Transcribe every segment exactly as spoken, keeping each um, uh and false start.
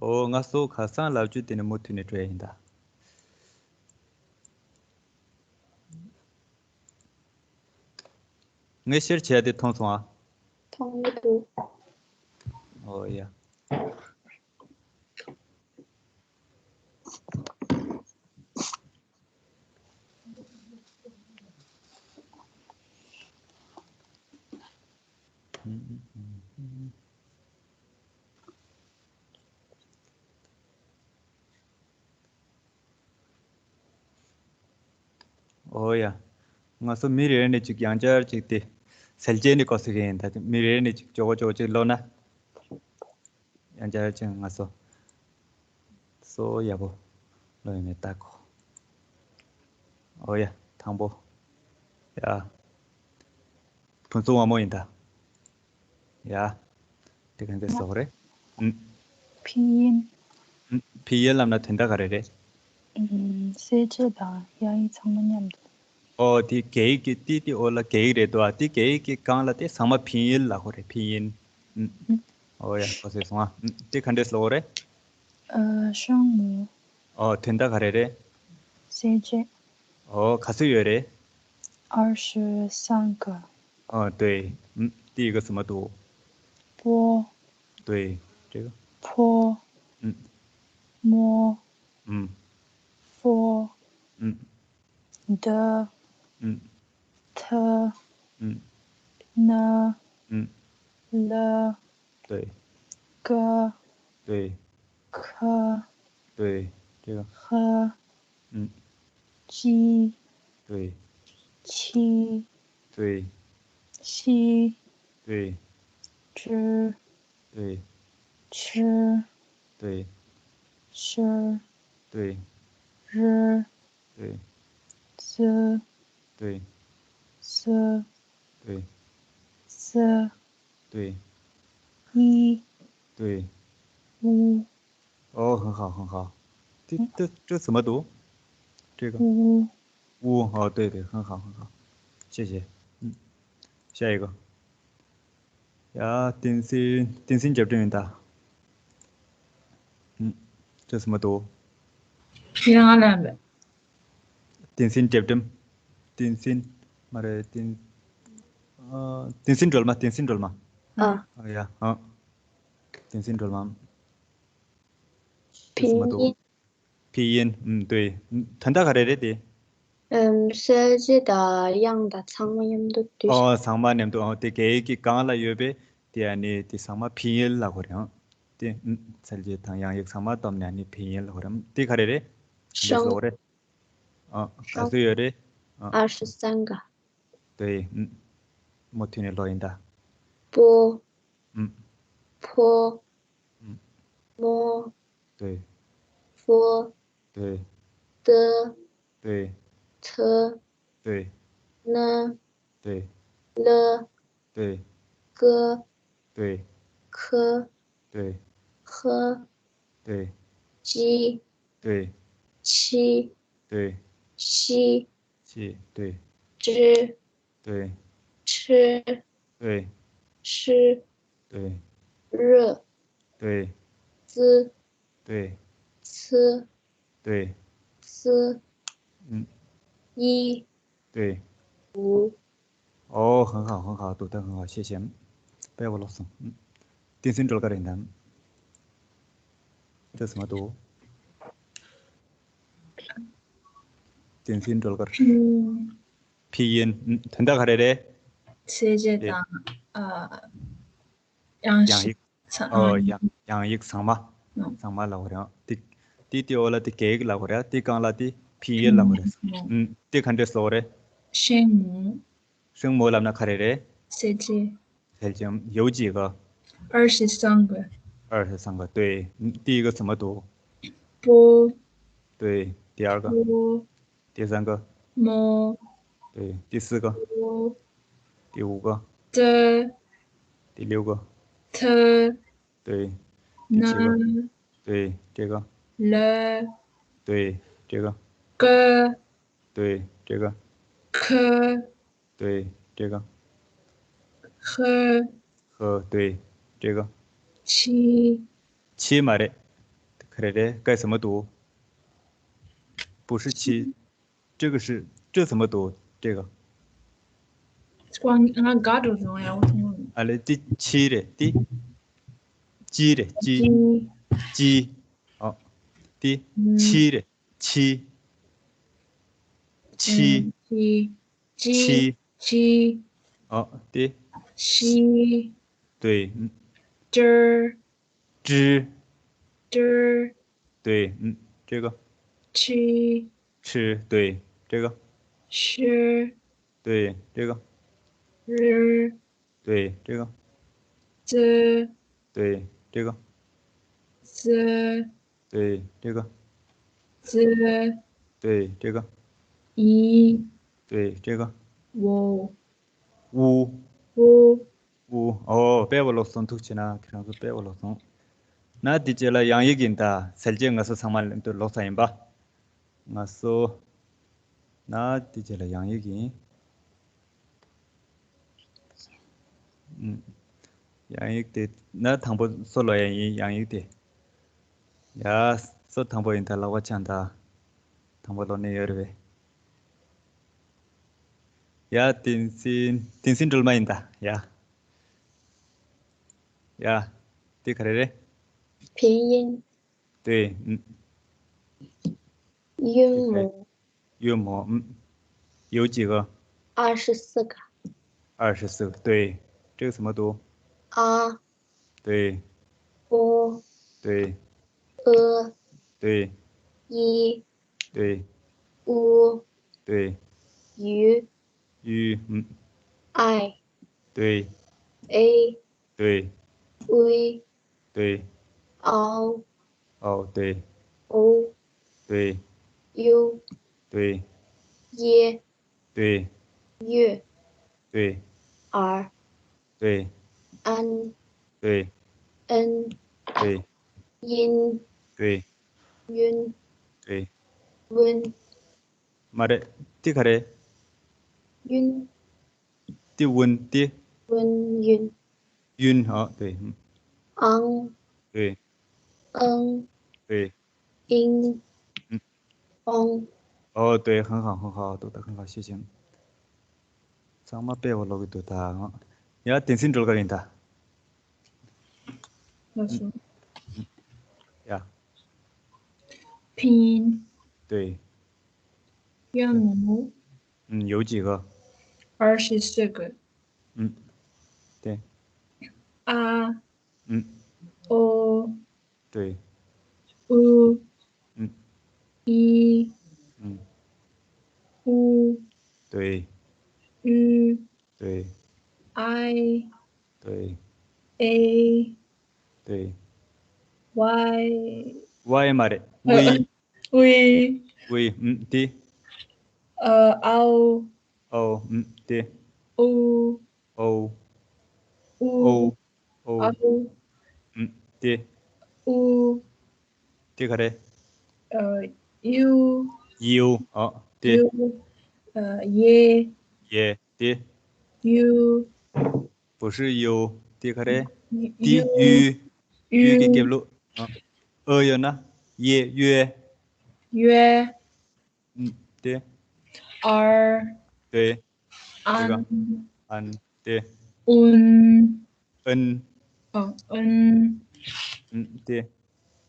ཨོ་ང་སོ་ཁ་སང་ལབ་རྒྱུ་དེ་ནི་མུ་མཐུད་ནས་སྤྲོད་ཡ་ཡིན་ད། ངས་ཤེར་བྱས་དེ་མཐོང་སོང་ཨ། མཐོང་མི་འདུག་ཨོ་ཡ། ཨོ་ཡ། ང་ཚོ་མི་རེ་རེ་ནས་ཅིག་ཡང་བསྐྱར་ཅིག་དེ་ཟེར་བྱས་ནས་གོ་ས་གི་ཡིན་ད། མི་རེ་རེ་ནས་ཅིག་ཅོག་ཅོག་ཅིག་ཀློག་ན། ཡང་བསྐྱར་ཅིག་ང་ཚོ་སོ་ཡག་པོ་ཀློག་ཡོད་མེད་ལྟ་གོ། ཨོ་ཡ། དང་པོ། ཡ། ཕུན་ཚོགས་དབང་མོ་ཡིན་ད། ཡ། དེ་ག་འདྲ་ཟེར་དགོས་རེད། ཨུམ། ཕིན་ཡིན། ཨུམ། ཕིན་ཡིན་ལབ་ན་དོན་དག་ག་རེ་རེད། ཨུམ། གསལ་བྱེད་དང་དབྱངས་ཡིག་ཚང་མ་མཉམ་དུ། ཨོ་དེ་རྒྱ་ཡིག་གི་ཏི་དེ་ཨོ་ལ་རྒྱ་ཡིག་རེད་དོ། ཨ་དེ་རྒྱ་ཡིག་གི་སྒང་ལ་དེ་ཚང་མ་ཕིན་ཡིན་ལབ་དགོས་རེད། ཕིན་ཡིན། ཨུམ། ཨུམ། ཨོ་ཡ་གོ་སོང་ཨ། ཨུམ། དེ་ག་འདྲ་ཟེར་དགོས་རེད། ཨ། 声母། ཨོ་དོན་དག་ག་རེ་རེད། གསལ་བྱེད། ཨོ་ག་ཚོད་ཡོད་རེད། 二十三个། ཨོ་对། ཨུམ། 第一个什么读། 波། 对。这个。 波。 ཨུམ། 摸。 ཨུམ། 佛། ཨུམ། 的。 ཨུམ། 特。 ཨུམ། 呢。 ཨུམ། 了。 对。 个。 对。 科。 对。这个。 和。 ཨུམ། 鸡。 对。 七。 对。 西。 对。 之。 对。 吃。 对。 十。 对。 日。 对。 z。 对。 s。 对。 s。 对。 i。 对。 u。 哦，很好，很好。这这这怎么读？这个。 u。 u。 哦，对对，很好很好，谢谢。嗯，下一个。 ཡ། བསྟན་འཛིན། བསྟན་འཛིན་རྒྱབ་སྒྲོན་ཡིན་ད། ཨུམ།这怎么读？ ཁྱེད་རང་ལ་ལབ། བསྟན་འཛིན་རྒྱབ་སྒྲོན། བསྟན་འཛིན། མ་རེད། བསྟན། ཨ། བསྟན་འཛིན་སྒྲོལ་མ། བསྟན་འཛིན་སྒྲོལ་མ། ཨ། ཨ་ཡ། ཨ། བསྟན་འཛིན་སྒྲོལ་མ། 拼音。 拼音。 ཨུམ། 对། ཨུམ། དོན་དག་ག་རེ་རེད་དེ། 嗯， གསལ་བྱེད་དང་དབྱངས་དང་ཚང་མ་མཉམ་དུ་བསྡུས། ཨོ་ཚང་མ་མཉམ་དུ། ཨོ་དེ་རྒྱ་ཡིག་གི་སྒང་ལ་ཡོད་པའི་དེ་ཨ་ནི་དེ་ཚང་མ་拼音ལབ་དགོས་རེད་ཨང་། དེ། ཨུམ། གསལ་བྱེད་དང་དབྱངས་ཡིག་ཚང་མ་བསྡོམས་ནས་ཨ་ནི་拼音ལབ་དགོས་རེད་ཨང་། དེ་ག་རེ་རེད། 声། ལབ་དགོས་རེད། ཨ། ག་ཚོད་ཡོད་རེད། ཨ། 二十三个。 对། ཨུམ། མུ་མཐུད་ནས་ཀློག་ཡིན་ད། 波。 ཨུམ། 坡。 ཨུམ། 摸。 对。 佛。 对。 的。 对。 特。 对。 呢。 对。 了。 对。 个。 对。 科。 对。 和。 对。 鸡。 对。 七。 对。 西。 七。 对。 之。 对。 吃。 对。 吃。 对。 热。 对。 滋。 对。 呲。 对。 思。 嗯。 一。 对。 五。 哦，很好，很好，读得很好，谢谢。被我落松。嗯。 བསྟན་འཛིན་སྒྲོལ་དཀར་ཡིན་ད། 这怎么读？ བསྟན་འཛིན་སྒྲོལ་དཀར། 拼音。 拼音། ཨུམ། དོན་དག་ག་རེ་རེད། གསལ་བྱེད་དེ། དང་། ཨ། དབྱངས་ཡིག་ཚང་། ཨོ། ཨ། དབྱངས་དབྱངས་ཡིག་ཚང་མ། ཨ། ཚང་མ་ལབ་དགོས་རེད་ཨང་། དེ་དེ་དེ་འོག་ལ་དེ་རྒྱ་ཡིག་ལབ་དགོས་རེད། དེ་སྒང་ལ་དེ་拼音ལབ་དགོས་རེད། 拼音། ཨུམ། དེ་ག་འདྲས་ཟེར་དགོས་རེད། 声母། 声母ལབ་ན་ག་རེ་རེད། གསལ་བྱེད། 有几个？ 二十三个。 二十三个，对。 第一个怎么读？ 波。 对。 第二个？ 波。 第三个？ 摸。 对。 第四个？ 波。 第五个？ 的。 第六个？ 特。 对。 第七个？ 呢。 对。 这个？ 了。 对。 这个？ 个。 对。 这个？ 科。 对。 这个？ 和。 和。 对。 这个？ 七。 七མ་རེད། རེད་རེད།该怎么读？不是七，这个是，这怎么读？这个。 ང་དགའ་འགྲོ་བྱུང་ཡ། འོ་ཐུང་ངུ་། 啊嘞，第七嘞，第，鸡嘞，鸡，鸡。哦，第七嘞，七，七，七，七，七。七，哦，第，七，对，嗯，之，之，之，对，嗯，这个，七，吃，对，这个，吃，对，这个，日，对，这个，子，对，这个，子，对，这个，子，对，这个，一，对，这个，五，乌，五，乌。哦，དཔེ་པོ་ལོག་སོང་། ཐུགས་རྗེ་གནང་། ཁྱེད་རང་ཚོ་དཔེ་པོ་ལོག་སོང་། ན་དེ་རྗེས་ལ་ཡང་ཡིག་ཡིན་ད། གསལ་བྱེད་ངལ་གསོ་ཚང་མ་ལེན་དུ་ལོག་ཚར་ཡིན་པ། ངལ་གསོ། ན་དེ་རྗེས་ལ་ཡང་ཡིག་ཡིན། ཨུམ། ཡང་ཡིག་དེ་ན་དང་པོ་སོ་ལོ་ཡ་ཡིན། ཡང་ཡིག་དེ། ཡ། སོ་དང་པོ་ཡིན་ད། ལག་པ་འཆང་ད། དང་པོ་ལོ་ནས་ཡོད་རེད་པས། ཡ། དེང་སིན་དེང་སིན་སྒྲོལ་མ་ཡིན་ད། ཡ། ཡ། དེ་ག་རེ་རེད། 拼音 对，嗯，韵母 韵母，嗯，有几个？二十四个，二十四个，对，这个怎么读？ a， 对， o， 对， e， 对， i， 对， u， 对， u， u，嗯， i， 对， a， 对， i， 对， o， 哦，对， o， 对， u， 对， e， 对， u， 对， r， 对， n， 对， n， 对， in， 对， yun， 对。 win， མ་རེད། དེ་ག་རེད། yun， དེ་ཝུན། དེ་ཝུན་ཡུན། ཡུན། ཨ། 对，嗯， ang， 对， ཨང་对， ཨིང་嗯 ཨོང་哦，对，很好，很好，读得很好，谢谢。ཚང་མ་དཔེ་པོ་ལོག་གི་འདུག་ད། ཡ། དེང་སིན་སྒྲོལ་དཀར་ཡིན་ད། 老师， ཡ། 拼音 对， 韵母 嗯，有几个？ 二十四个。 嗯，对， a， 嗯， o， 对， u， 嗯， i， 嗯， u， 对， u， 对， i， 对， a， 对。 y， Y མ་རེད། 呃 V v， V，嗯，对， 呃，o， O，嗯，对， u， O u， O O， o， 嗯，对， u， 对，看这 呃，u， U，哦，对， u，呃，e， 也对， u， 不是U，对，看这 D u， U，U 给给 u， 路啊，呃，有呢，也约， 约， 嗯，对， r， 对，这个 an， 安，对， un， N， 哦，n， 嗯，对，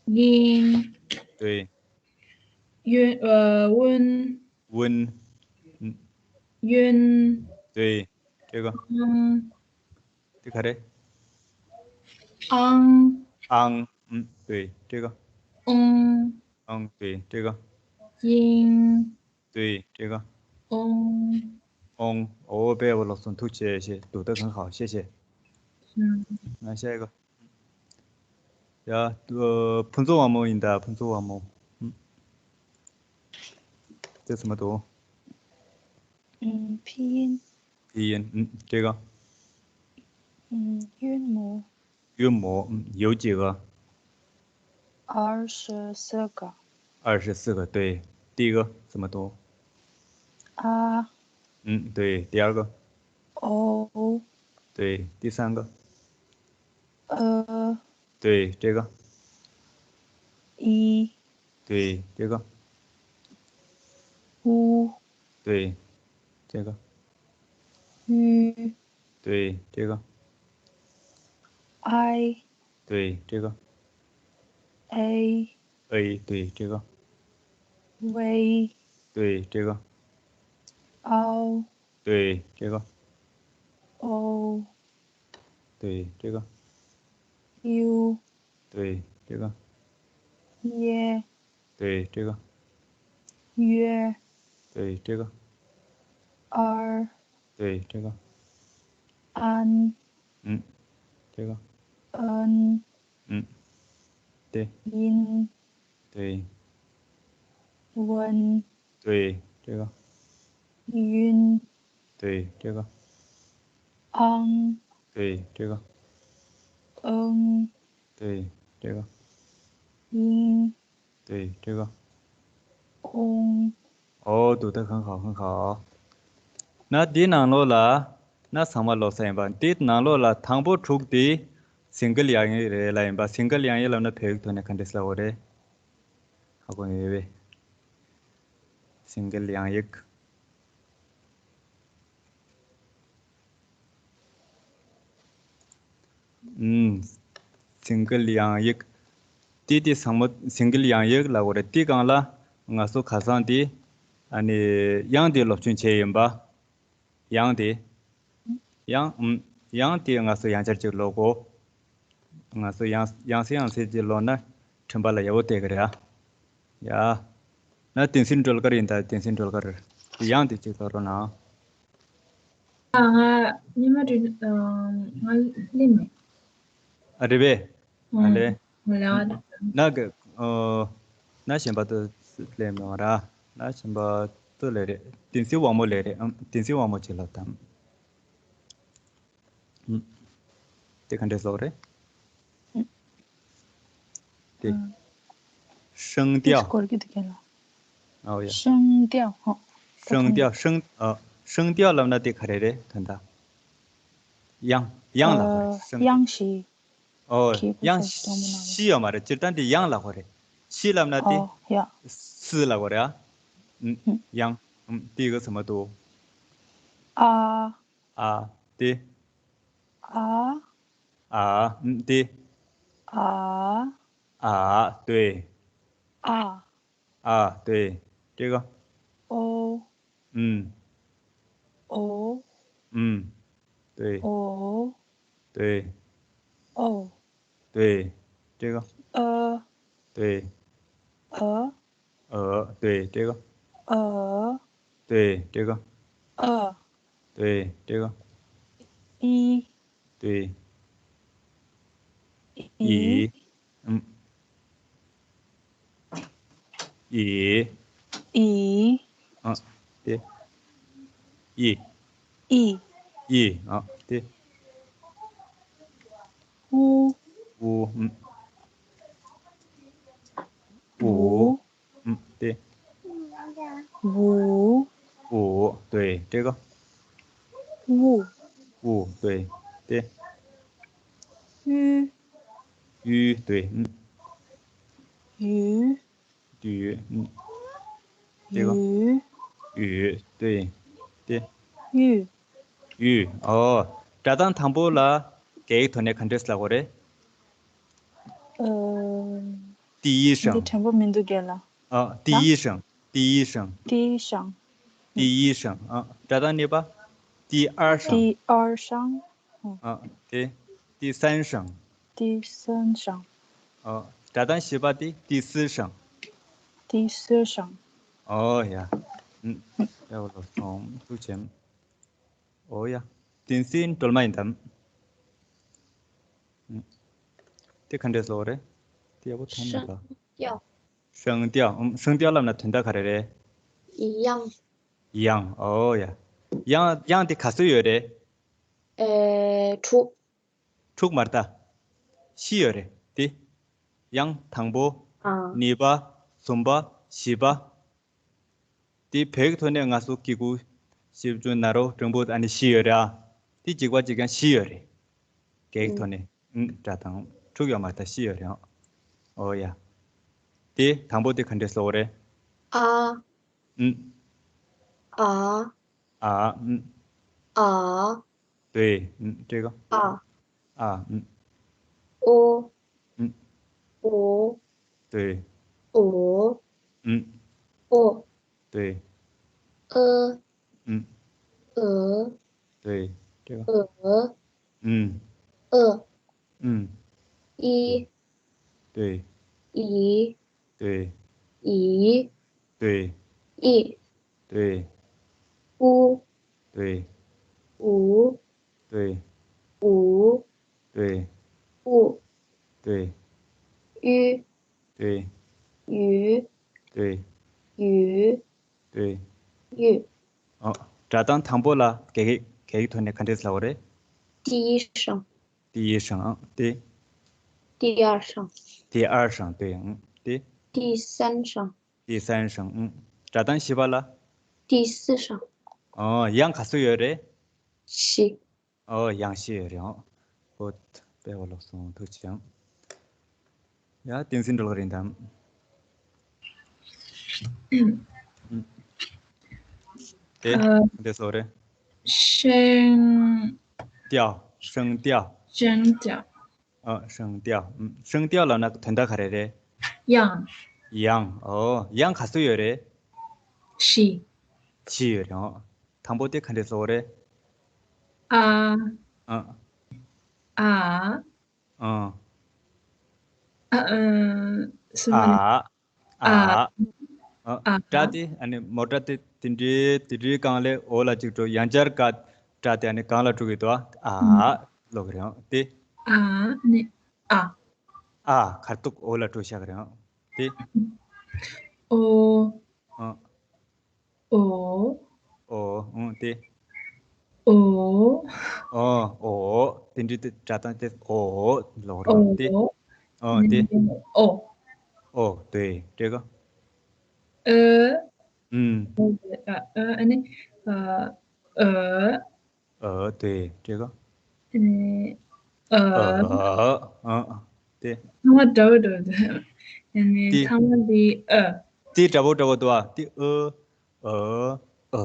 in，对， yun，呃，un， Win，嗯， yun， 对，这个 ang， 对，看这 ang， ang，嗯，对，这个 ong， ang，对，这个 ing， 对，这个 ong。 ong，哦，被我老师突厥一些，读得很好，谢谢。嗯，那下一个，呀，呃，彭总王某应答，彭总王某，嗯，这怎么读？嗯，拼音，拼音，嗯，这个嗯，韵母韵母，嗯，有几个？二十四个。二十四个，对。第一个怎么读？ a， 嗯，对。第二个， o， 对。第三个， 呃， 对，这个， ཨི། 对，这个。 ཨུ། 对，这个。 ཨུ། 对，这个。 ཨའི། 对，这个。 ཨེ། 哎，对，这个。 ཝེ། 对，这个。 ཨའོ། 对，这个。 ཨོའོ། 对，这个。 ཨིའུ། 对，这个。 ཡེ། 对，这个。 ཡོ། 对，这个。 ཨར། 对，这个。 ཨན། 嗯，这个。 ཨན། 嗯，对。 ཡིན། 对。 ཝན། 对，这个。 ཡུན། 对，这个。 ཨང་། 对，这个。 ཨང་། 对，这个。 ཡིན། 对，这个。 ཨོང་། 哦，读得很好，很好。那འདི་ནང་ལོགས་ལ། ན་ཚང་མ་ཀློག་ས་ཡིན་པ། འདི་ནང་ལོགས་ལ་དང་པོ་དྲུག་དེ་སིང་གལ་ཡང་ཡིག་རེད་ལབ་ཡིན་པ། སིང་གལ་ཡང་ཡིག་ལབ་ན་བོད་ཡིག་ཐོག་ནས་ག་འདྲས་ལབ་དགོས་རེད། ཧ་གོ་ཡོད་པས། སིང་གལ་ཡང་ཡིག་ཨུམ། སིང་གལ་ཡང་ཡིག་དེ་དེ་ཚང་མ་སིང་གལ་ཡང་ཡིག་ལབ་དགོས་རེད། དེ་སྒང་ལ་ང་ཚོ་ཁ་སང་དེ་ཨ་ནི་ཡང་དེ་སློབ་སྦྱོང་བྱས་ཡིན་པ། ཡང་དེ། ཡང་ཨུམ། ཡང་དེ་ང་ཚོ་ཡང་བསྐྱར་ཅིག་ཀློག་གོ། ང་ཚོ་ཡང་ཡང་སེ་ཡང་སེ་ཅིག་ཀློག་ན་དྲན་པ་ལ་ཡག་པོ་བསྡད་ཀྱི་རེད་ཨ། ཡ། ན་བསྟན་འཛིན་སྒྲོལ་དཀར་ཡིན་ད། བསྟན་འཛིན་སྒྲོལ་དཀར། དེ་ཡང་དེ་ཅིག་ཀློག་རོགས་གནང་། ཨ། ང་ཉི་མ་རེ་ང་སླེབས་མེད། ཨ་རེད་པས། ཨ་ལེ། ང་ལ་ན་གི། ཨོ། ན་གཞན་པ་ཏུ་སླེབས་མེད་ར། ན་གཞན་པ་ཏུ་ལེ་རེད། བསྟན་འཛིན་དབང་མོ་ལེ་རེད། ཨམ། བསྟན་འཛིན་དབང་མོ་ཅིག་ལ་དང་། ཨམ། དེ་ག་འདྲས་ལབ་རེད། དེ། 声调། སྐོར་གྱི་དེ་ག་ལ། ཨོ་ཡ། 声调 ཧོ། 声调། 声། ཨ། 声调 ལབ་ན་དེ་ག་རེ་རེད་དོན་དག་དབྱངས། དབྱངས་ལབ་དགོས་རེད། 声调། དབྱངས་ཤིག་ཨོ། དབྱངས་ཤིག་ཡོད་མ་རེད། སྤྱིར་བཏང་དེ་དབྱངས་ལབ་དགོས་རེད། ཤིག་ལབ་ན་དེ། ཨོ་ཡ། སི་ལབ་དགོས་རེད་ཨ། དབྱངས། དེ་ག་ཚང་མ་འདུག་ཨ། ཨ། དེ། ཨ། ཨ། དེ། ཨ། ཨ། 对། ཨ། 啊，对，这个。ཨོ།嗯。ཨོ།嗯，对。ཨོ། 对。 ཨོ། 对，这个。 ཨ། 对。 ཨ། 呃，对，这个。 ཨ། 对，这个。 ཨ། 对，这个。 ཨི། 对。 ཨི། 咦。嗯。咦。 ཨི། 啊，对。咦。 ཨི། 咦，啊，对。 ཨུ། 乌，嗯。 ཨུ། 嗯，对。 ཨུ། 五，对，这个。 ཨུ། 五，对，对。 ཨུ། 鱼，对，嗯。 ཨུ། 鱼，嗯。这个。 ཨུ། 鱼，对，对。 ཨུ། 鱼，ཨོ། སྒྲ་གདངས་དང་པོ་ལ་རྒྱ་ཡིག་ཐོག་ནས་ག་འདྲས་ལབ་དགོས་རེད། ཨ། 第一声。 འདི་དྲན་པོ་མི་འདུག་རྒན་ལགས། 啊，第一声，第一声。 第一声། 第一声，啊，སྒྲ་གདངས་གཉིས་པ། 第二声。 第二声། 啊，对。 第三声。 第三声། 哦，སྒྲ་གདངས་བཞི་པ་དེ། 第四声。 第四声། 哦呀，嗯，要不老师，哦，出钱。哦呀， བསྟན་འཛིན་སྒྲོལ་མ་ཡིན་དམ། ཨུམ། དེ་ག་འདྲས་ལབ་རེད། དེ་ཡག་པོ་མཐོང་མེད་པ། 调。 声调། ཨུམ། 声调 ལབ་ན་དོན་དག་ག་རེ་རེད། 样。 样། ཨོ་ཡ། 样། 样 དེ་ག་ཚོད་ཡོད་རེད། 呃，དྲུག་དྲུག་མ་རེད་ད། བཞི་ཡོད་རེད་དེ། 样 དང་པོ། 啊。 གཉིས་པ། གསུམ་པ། བཞི་པ། དེ་བོད་ཀྱི་ཐོག་ནས་ང་ཚོ་གི་གུ། ཞབས་ཀྱུ། ན་རོ། འགྲེང་བུ། ཨ་ནི་བཞི་ཡོད་རེད་ཨ། དེ་འཇིགས་པ་འཇིགས་རྐྱང་བཞི་ཡོད་རེད། རྒྱ་ཡིག་ཐོག་ནས། ཨུམ། སྒྲ་གདངས་དྲུག་ཡོད་མ་རེད་ད། བཞི་ཡོད་རེད་ཨ། ཨོ་ཡ། དེ་དང་པོ་དེ་ག་འདྲས་ལབ་དགོས་རེད། ཨ། ཨུམ། ཨ། ཨ། ཨུམ། ཨ། དེ། ཨུམ། སྤྲད་ག་ཨ། ཨ། ཨུམ། ཨོ། ཨུམ། ཨོ། དེ། ཨོ། ཨུམ། ཨོ། དེ། ཨ། ཨུམ། ཨ། དེ། སྤྲད་ག་ཨ། ཨུམ། ཨ། ཨུམ། ཨི། དེ། ཨི། དེ། ཨི། དེ། ཨི། དེ། ཨུ། དེ། ཨུ། དེ། ཨུ། དེ། ཨུ། དེ། ཨུ། དེ། ཡུ། དེ། ཡུ། དེ། ཡུ། ཨ། སྒྲ་གདངས་དང་པོ་ལ་རྒྱ་སྐད་རྒྱ་སྐད་ཐོག་ནས་ག་འདྲས་ལབ་དགོས་རེད། 第一声། 第一声 ཨང་། དེ། 第二声། 第二声 དེ། ཨང་། དེ། 第三声། 第三声 ཨང་། སྒྲ་གདངས་བཞི་པ་ལ། 第四声། ཨོ། དབྱངས་ག་ཚོད་ཡོད་རེད། 是། ཨོ། དབྱངས་བཞི་ཡོད་རེད། ཨང་། ཨོ། དཔེ་བ་ལོག་སོང་། ཐུགས་རྗེ་ཆེ། ཡ། བསྟན་འཛིན་འགྲོ་ལ་རིང་དང་། དེ། ཨ། འདི་སོ་རེད། 声调། 调། 声调། 声调། ཨ། 声调། ཨུམ། 声调 ལབ་ན་དོན་དག་ག་རེ་རེད། 样། 样། ཨོ། དབྱངས་ག་ཚོད་ཡོད་རེད། 是། 是 ཡོད་རེད། ཨོ། དང་པོ་དེ་ག་འདྲས་ལབ་དགོས་རེད། ཨ། ཨ། ཨ། ཨ། ཨ། ཨ། སུ་མ་ནི། ཨ། ཨ། ཨ། ཨ། ཨ། སྒྲ་དེ་ཨ་ནི་མོ་སྒྲ་དེ་དེ་འདྲའི་དེ་འདྲའི་སྒང་ལས་འོག་ལ་ཅིག་འགྲོ། ཡང་བསྐྱར་ཀ་སྒྲ་དེ་ཨ་ནི་སྒང་ལ་འགྲོ་གི་འདུག་ཨ། ཨ། ལབ་གི་རེད། ཨང་། དེ། ཨ། ནི། ཨ། ཨ། ཁ་ཐུག་འོག་ལ་འགྲོ་བཞག་གི་རེད། ཨང་། དེ། ཨོ། ཨ། ཨོ། ཨོ། ཨང་། དེ། ཨོ། ཨོ། ཨོ། དེ་འདྲའི་དེ་སྒྲ་གདངས་དེ་ཨོ་ལབ་རེད། དེ། ཨོ། དེ། ཨོ། ཨོ། དེ། སྤྲད་ག་ཨ། ཨུམ། ཨ། ཨ། ཨ་ནི། ཨ། ཨ། ཨ། དེ། སྤྲད་ག་ཨ་ནི། ཨ། ཨ། ཨ། དེ། ཐ་མ་འདྲ་བོ་འདྲ་བོ་འདུག་ཨ་ནི། དེ། ཐ་མ་འདི་ཨ། དེ་འདྲ་བོ་འདྲ་བོ་འདུག་ཨ། དེ་ཨ། ཨ། ཨ།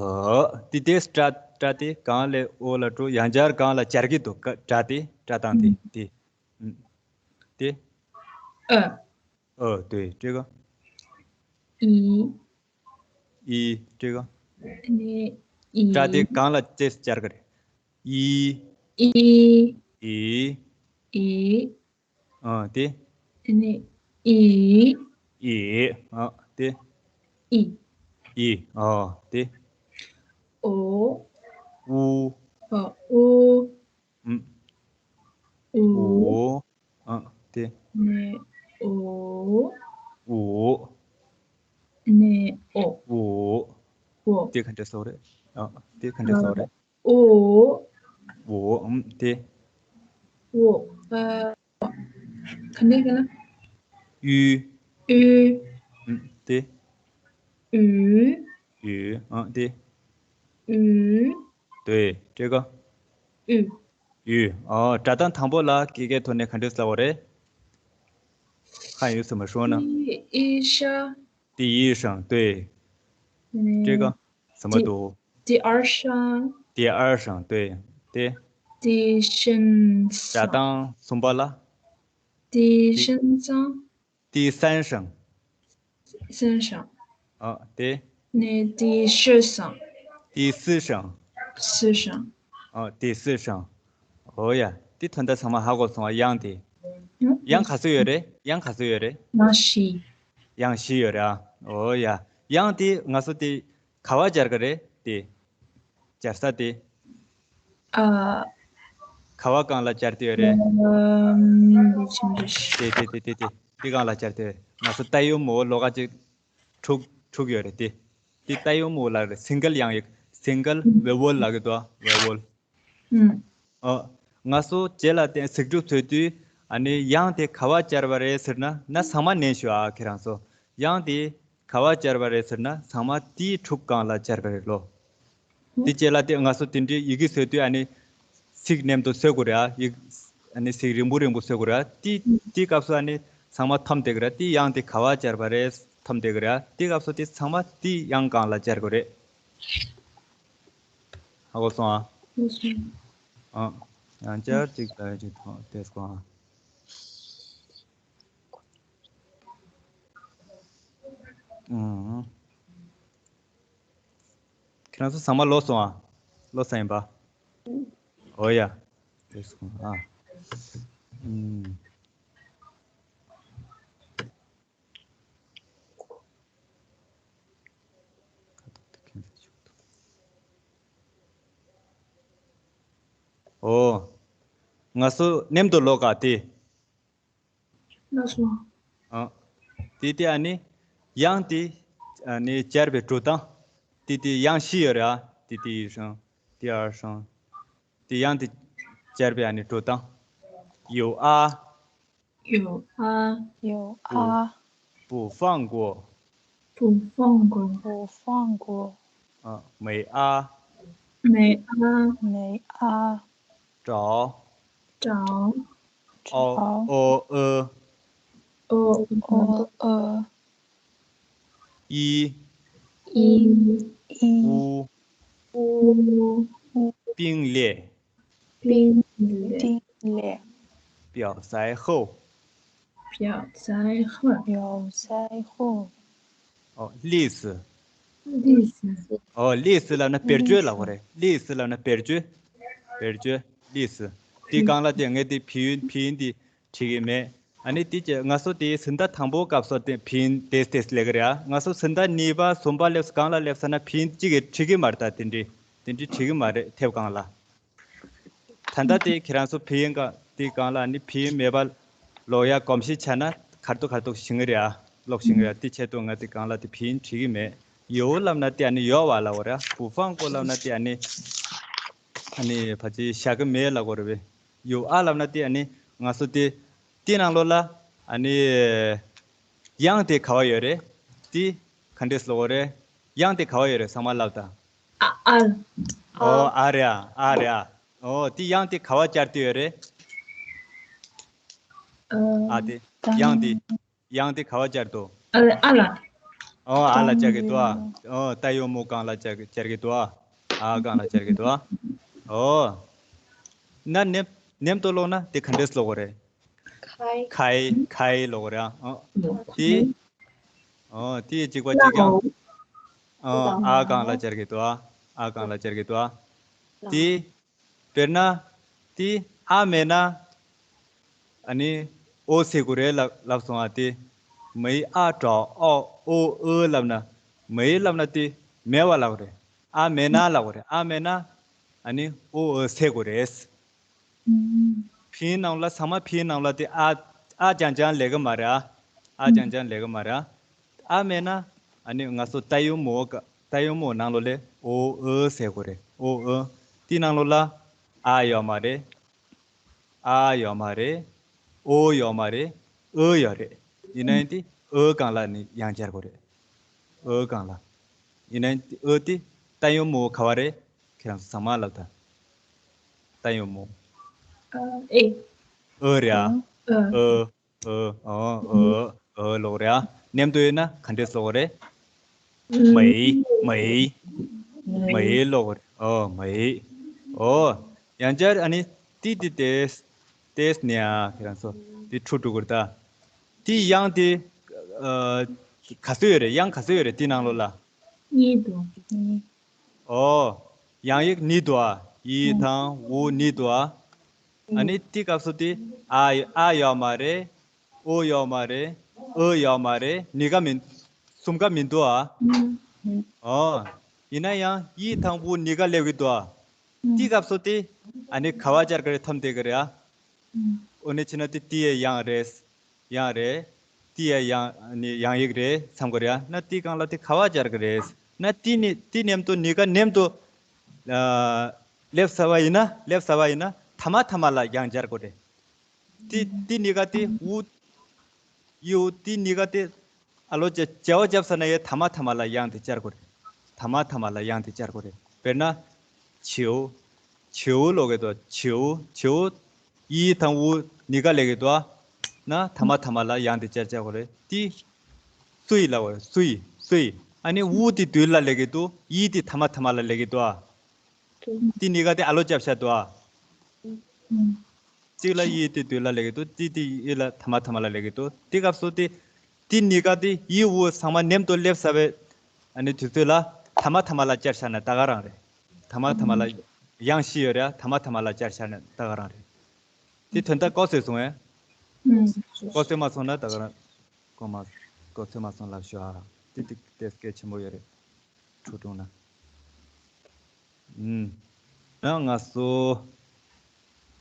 དེ་དེ་སྒྲ་སྒྲ་དེ་སྒང་ལས་འོག་ལ་འགྲོ། ཡང་བསྐྱར་སྒང་ལ་སྦྱར་གྱི་འདུག་སྒྲ་དེ་སྒྲ་གདངས་དེ། ཨུམ། དེ། ཨུམ། དེ། ཨ། ཨ། དེ། སྤྲད་ག་ཨི། ཨི། སྤྲད་ག་ཨ་ནི། ཨི། སྒྲ་དེ་སྒང་ལ་ཅེས་སྦྱར་ག་རེད། ཨི། ཨི། ཨི། ཨི། ཨ། དེ། ཨ་ནི། ཨི། ཨི། ཨ། དེ། ཨི། ཨི། ཨ། དེ། ཨོ། ཨུ། ཨ། ཨུ། ཨུམ། ཨུ། ཨུ། ཨ། དེ། ནི། ཨོ། ཨུ། ནི། ཨོ། ཨུ། ཨོ། དེ་ག་འདྲས་ལབ་རེད། ཨ། དེ་ག་འདྲས་ལབ་རེད། ཨོ། ཨོ། ཨུམ། དེ། ཨོ། ཨ། ག་འདྲས་ལབ་ན། ཨུ། ཨུ། ཨུམ། དེ། ཨུ། ཨུ། ཨ། དེ། ཨུ། དེ། སྤྲད་ག་ཨུ། ཨུ། ཨ། སྒྲ་གདངས་དང་པོ་ལ་སྐད་སྐད་ཐོག་ནས་ག་འདྲས་ལབ་དགོས་རེད། 汉语怎么说呢？ 第一声。 第一声，对。 ཨ་ནི། སྤྲད་ག་ཟ་མ་འདུག 第二声。 第二声，对。 དེ། 第三声。 སྒྲ་གདངས་གསུམ་པ་ལ། 第三声。 第三声。 三声。 ཨ། དེ། ནི། 第四声。 第四声。 四声。 ཨ། 第四声། ཨོ་ཡ། དེ་དོན་དག་ཚང་མ་ཧ་གོ་སོང་བ། དབྱངས་དེ། ཨ། དབྱངས་ག་ཚོད་ཡོད་རེད། དབྱངས་ག་ཚོད་ཡོད་རེད། དབྱངས་བཞི། དབྱངས་བཞི་ཡོད་རེད། ཨ། ཨོ་ཡ། དབྱངས་དེ་ང་ཚོ་དེ་ག་པར་སྦྱར་གི་རེད། དེ་སྦྱར་ས་དེ། ཨ། ག་པར་སྒང་ལ་སྦྱར་དེ་ཡོད་རེད། ཨམ། དེ་ཆུང་ཆུང་ཞིག་དེ་དེ་དེ་དེ་དེ་དེ་སྒང་ལ་སྦྱར་དེ་ཡོད་རེད། ང་ཚོ་ཏ་ཡོ་མོ་ལོགས་ཀ་ཅིག་དྲུག་དྲུག་ཡོད་རེད། དེ་དེ་ཏ་ཡོ་མོ་ལབ་རེད། སིང་གལ་དབྱངས་ཡིག་སིང་གལ་ཝེ་ཝལ་ལབ་གི་འདུག་ཝེ་ཝལ། ཨ། ང་ཚོ་རྗེས་ལ་བརྟེན་གཟིགས་སྒྲུབ་བཟོ་དུས་ཨ་ནི་དབྱངས་དེ་ག་པར་སྦྱར་བ་རེད་ཟེར་ན། ན་ཚང་མ་ནན་ཞུ་ཨ། ཁྱེད་རང་ཚོ། དབྱངས་དེ་ག་པར་སྦྱར་བ་རེད་ཟེར་ན། ཚང་མ་དེའི་དྲུག་སྒང་ལ་སྦྱར་བ་རེད་ལོ། དེ་རྗེས་ལ་དེ་ང་ཚོ་དེ་འདྲའི་ཡི་གེ་བཟོ་དུས་ཨ་ནི་ཚིག་མཉམ་དུ་བཟོ་དགོས་རེད་ཨ། ཡིག་ཨ་ནི་ཚིག་རིང་པོ་རིང་པོ་བཟོ་དགོས་རེད་ཨ། དེ་དེའི་སྐབས་སུ་ཨ་ནི་ ཚང་མ་འཐོམ་བསྡད་ཀྱི་རེད། དེ་དབྱངས་དེ་ག་པར་སྦྱར་བ་རེད། འཐོམ་བསྡད་ཀྱི་རེད། དེ་སྐབས་སུ་དེ་ཚང་མ་དེ་དབྱངས་སྒང་ལ་སྦྱར་དགོས་རེད། ཧ་གོ་སོང་ཨ། ཧ་གོ་སོང་། ཨ། ཡང་བསྐྱར་གཅིག་ལ་གཅིག་ཐོག་ཏེས་གོ་ཨ། ཨང་། ཁྱེད་རང་ཚོ་ཚང་མ་ཀློག་སོང་ཨ། ཀློག་ཚར་ཡིན་པ། འོ་ཡ། ཏེས་གོ་ཨ། ཨང་། ཨོ། ང་ཚོ་མཉམ་དུ་ཀློག་ག་དེ། ལགས་སོ། ཨ། དེ་དེ་ཨ་ནི། དབྱངས་དེ། ཨ་ནི་སྦྱར་བའི་འགྲོ་སྟངས། དེ་དེ་དབྱངས་བཞི་ཡོད་རེད་ཨ། དེ་དེ་ཡི་ཧྲང་། དེ་ཨ་ཧྲང་། དེ་དབྱངས་དེ་སྦྱར་བའི་ཨ་ནི་འགྲོ་སྟངས། ཡོ་ཨ། ཡོ་ཨ། ཡོ་ཨ། 不放过。 不放过。 不放过。 ཨ། 没啊། 没啊། 没啊། 找。 找。 找。 ཨོ། ཨོ། ཨོ། 哦。哦。 一。一。一。 乌。乌。乌。并列。并列。并列。 表塞后。 表塞后。 表塞后。 ཨོ། 历史。 历史。 ཨོ། 历史 ལབ་ན་བེད་སྤྱོད་ལབ་དགོས་རེད། 历史 ལབ་ན་བེད་སྤྱོད། བེད་སྤྱོད། 历史། དེ་སྒང་ལ་དེ་ངས་དེ་拼音།拼音 དེ་བྲིས་ཀྱི་མེད། ཨ་ནི་དེ་ཀྱི་ང་ཚོ་དེ་ཟིན་ཐ་དང་པོ་སྐབས་སུ་དེ་拼音 ཏེས་ཏེས་ལབ་ཀྱི་རེད་ཨ། ང་ཚོ་ཟིན་ཐ་གཉིས་པ་གསུམ་པ་སླེབས་སྒང་ལ་སླེབས་ས་ན་拼音 གཅིག་གིས་བྲིས་ཀྱི་མ་རེད། ད་དེ་འདྲའི་དེ་འདྲའི་བྲིས་ཀྱི་མ་རེད། དེབ་སྒང་ལ། ད་ལྟ་དེ་ཁྱེད་རང་ཚོ་拼音 ག་དེ་སྒང་ལ་ནི་拼音 མེད་པ་ཀློག་ཡ་གོམས་གཤིས་ཆགས་ན་ཁ་ཐུག་ཁ་ཐུག་ཤེས་ཀྱི་རེད་ཨ། ཀློག་ཤེས་ཀྱི་རེད་ཨ། དེ་ཆེད་དུ་ང་དེ་སྒང་ལ་དེ་拼音 བྲིས་ཀྱི་མེད། 有 ལབ་ན་དེ་ཨ་ནི་ཡོད་པ་ལབ་དགོས་རེད་ཨ། 不放过 ལབ་ན་དེ་ཨ་ནི་ཨ་ནི་ཕལ་ཆེར་བཞག་གི་མེད་ལབ་དགོས་རེད་པས། 有啊 ལབ་ན་དེ་ཨ་ནི་ང་ཚོ་དེ་དེ་ནང་ལོགས་ལ་ཨ་ནི་དབྱངས་དེ་ག་པར་ཡོད་རེད། དེ་ག་འདྲས་ཀློག་དགོས་རེད། དབྱངས་དེ་ག་པར་ཡོད་རེད། ཚང་མ་ལབ་དང་། ཨ། ཨ། ཨོ། ཨ་རེད་ཨ། ཨ་རེད་ཨ། ཨོ། དེ་དབྱངས་དེ་ག་པར་སྦྱར་དུས་ཡོད་རེད། ཨ། ཨ་དེ་དབྱངས་དེ། དབྱངས་དེ་ག་པར་སྦྱར་འདུག་ཨ། ཨ་ལ། ཨོ། ཨ་ལ་སྦྱར་གྱི་འདུག་ཨ། ཨོ། 带有 མོ་སྒང་ལ་སྦྱར་སྦྱར་གྱི་འདུག་ཨ། ཨ་སྒང་ལ་སྦྱར་གྱི་འདུག་ཨ། ཨོ། ན་མཉམ་མཉམ་དུ་ཀློག་ན་དེ་ག་འདྲས་ཀློག་དགོས་རེད། 开。 开。 开 ཀློག་དགོས་རེད་ཨ། ཨོ། དེ། ཨོ། དེ་གཅིག་པ་གཅིག་རྐྱང་། ཨོ། ཨ་སྒང་ལ་སྦྱར་གྱི་འདུག་ཨ། ཨ་སྒང་ལ་སྦྱར་གྱི་འདུག་ཨ། དེ། དཔེར་ན། དེ་ཨ་མེད་ན། ཨ་ནི་ཨོ་ཟེར་དགོས་རེད་ལབ་ལབ་སོང་ཨ། དེ། 没啊找 ཨོ། 哦。 ཨོ། ཨོ་ལབ་ན། 没 ལབ་ན་དེ་མེད་པ་ལབ་དགོས་རེད། ཨ་མེད་ན་ལབ་དགོས་རེད། ཨ་མེད་ན། ཨ་ནི་ཨོ། ཨོ་ཟེར་དགོས་རེད། 拼音 ནང་ལ་ཚང་མ་拼音 ནང་ལ་དེ་ཨ། ཨ་རྐྱང་རྐྱང་ལབ་ཀྱི་མ་རེད་ཨ། ཨ་རྐྱང་རྐྱང་ལབ་ཀྱི་མ་རེད་ཨ། ཨ་མེད་ན། ཨ་ནི་ང་ཚོ་带有 མོ་ག 带有 མོ་ནང་ལོགས་ལ་ཨོ། ཨོ་ཟེར་དགོས་རེད། ཨོ། ཨོ། དེ་ནང་ལོགས་ལ་ཨ་ཡོད་མ་རེད། ཨ་ཡོད་མ་རེད། ཨོ་ཡོད་མ་རེད། ཨོ་ཡོད་རེད། ཡིན་ན་ཡང་དེ་ཨོ་སྒང་ལ་ནི་དབྱངས་སྦྱར་དགོས་རེད། ཨོ་སྒང་ལ། ཡིན་ན་ཡང་དེ་ཨོ་དེ་带有 མོ་ག་པར་རེད། ཁྱེད་རང་ཚོ་ཚང་མ་ལབ་དང་། 带有 མོ། ཨ། ཨེ། ཨོ་རེད་ཨ། ཨ། ཨོ། ཨོ། ཨོ། ཨོ། ཨོ་ཀློག་རེད་ཨ། མཉམ་དུ་ཡོད་ན་ག་འདྲས་ཀློག་རེད། 没། 没། 没 ཀློག་རེད། ཨོ། 没། ཨོ། ཡང་བསྐྱར་ཨ་ནི་ཏི་ཏི་ཏེས། ཏེས་ནི་ཨ། ཁྱེད་རང་ཚོ་དེ་འཁྲུག་འགྲོ་གི་རེད་ད། དེ་དབྱངས་དེ། ཨ། ག་ཚོད་ཡོད་རེད། དབྱངས་ག་ཚོད་ཡོད་རེད། དེ་ནང་ལོགས་ལ། གཉིས་འདུག་གཉིས། ཨོ། དབྱངས་ཡིག་གཉིས་འདུག་ཨ། ཡི་དང་འུ་གཉིས་འདུག་ཨ། ཨ་ནི་དེ་སྐབས་སུ་དེ་ཨ། ཨ་ཡོད་མ་རེད། ཨོ་ཡོད་མ་རེད། ཨོ་ཡོད་མ་རེད། གཉིས་ཀ་མི། གསུམ་ཀ་མི་འདུག་ཨ། ཨོ། ཡིན་ན་ཡང་ཡི་དང་འུ་གཉིས་ཀ་སླེབས་ཀྱི་འདུག་ཨ། དེ་སྐབས་སུ་དེ་ཨ་ནི་ག་པར་སྦྱར་གི་རེད། འཐོམ་བསྡད་ཀྱི་རེད་ཨ། ཨོ་ནི་ཕྱིན་ན་དེ་དེ་ཡི་དབྱངས་རེད། དབྱངས་རེད། དེ་ཡི་དབྱངས་ནི་དབྱངས་ཡིག་རེད་བསམ་གི་རེད་ཨ། ན་དེ་སྒང་ལ་དེ་ག་པར་སྦྱར་གི་རེད། ན་དེ་ནི་དེ་མཉམ་དུ་གཉིས་ཀ་མཉམ་དུ། ཨ། སླེབས་ཚར་བ་ཡིན་ན། སླེབས་ཚར་བ་ཡིན་ན་ཐ་མ་ཐ་མ་ལ་དབྱངས་སྦྱར་དགོས་རེད། དེ་དེ་གཉིས་ཀ་དེ་འུ། ཡི་འུ་དེ་གཉིས་ཀ་དེ་ཨ་ལོ་བྱ་བྱ་བ་བརྒྱབ་ཚར་ན་ཡང་ཐ་མ་ཐ་མ་ལ་དབྱངས་དེ་སྦྱར་དགོས་རེད། ཐ་མ་ཐ་མ་ལ་དབྱངས་དེ་སྦྱར་དགོས་རེད། དཔེར་ན། བྱིའུ། བྱིའུ་ཀློག་གི་འདུག་བྱིའུ། བྱིའུ། ཡི་དང་འུ་གཉིས་ཀ་སླེབས་ཀྱི་འདུག་ཨ། ན་ཐ་མ་ཐ་མ་ལ་ཡང་དེ་བསྐྱར་བྱ་དགོས་རེད། ཏི་སུའི་ལ་བ་སུའི་སུའི། ཨ་ནི་ཝུ་དེ་དུས་ལ་ལེགས་ཀྱི་འདུག་ཡི་དེ་ཐ་མ་ཐ་མ་ལ་ལེགས་ཀྱི་འདུག་ཨ། ཏི་གཉིས་ཀ་དེ་ཨ་ལོ་བསྐྱར་བྱ་འདུག་ཨ། གཅིག་ལ་ཡི་དེ་དུས་ལ་ལེགས་ཀྱི་འདུག་ཏི་དེ་ཡི་ལ་ཐ་མ་ཐ་མ་ལ་ལེགས་ཀྱི་འདུག་དེ་སྐབས་སུ་དེ་ཏི་གཉིས་ཀ་དེ་ཡི་ཝུ་ཚང་མ་མཉམ་དུ་སླེབས་ས་བའི་ཨ་ནི་དུས་ཚོད་ལ་ཐ་མ་ཐ་མ་ལ་བསྐྱར་བྱ་ན་ད་ག་རང་རེད། ཐ་མ་ཐ་མ་ལ་ཡང་ཤི་ཡོད་རེད། ཐ་མ་ཐ་མ་ལ་བསྐྱར་བྱ་ན་ད་ག་རང་རེད། དེ་དོན་དག་གོ་སོང་ངས། ཨུམ། གོ་སོང་མ་སོང་ན་ད་ག་རང་གོ་མ་གོ་སོང་མ་སོང་ལབ་ཤོག་ཨ། དེ་དེ་དེ་སྐད་ཆེན་པོ་ཡོད་རེད། ཁྲུ་ཀྲུང་ན། ཨུམ། ཡང་ང་སོ།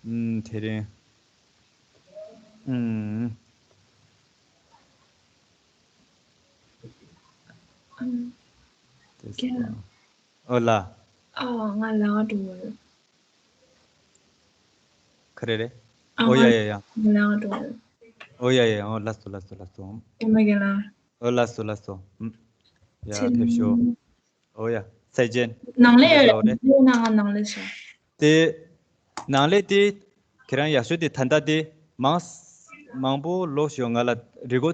ཨུམ། དེ་རིང་། ཨུམ། ཨུམ། དེ་སྐད། ཨོ་ལ། ཨ། ང་ལ་འགྲོ་གི་ཡོད། ག་རེ་རེད། ཨ། ཨོ་ཡ་ཡ་ཡ། ང་ལ་འགྲོ་གི་ཡོད། ཨོ་ཡ་ཡ་ཡ། ཨོ་ལགས་སོ་ལགས་སོ་ལགས་སོ། ཨེ་མ་རྒན་ལགས། ཨོ་ལགས་སོ་ལགས་སོ། ཨུམ། ཡ་ཕེབས་ཤོག་ཨོ་ཡ། སའི་ཅན། ནང་ལ་ཡོད་ལ་འོ་རེད། ནང་ང་ནང་ལ་ཤོག་དེ། ནང་ལས་དེ། ཁྱེད་རང་ཡག་ཤོས་དེ་ད་ལྟ་དེ་མང་མང་པོ་ལོག་ཤོག་ང་ལ་རི་མགོ་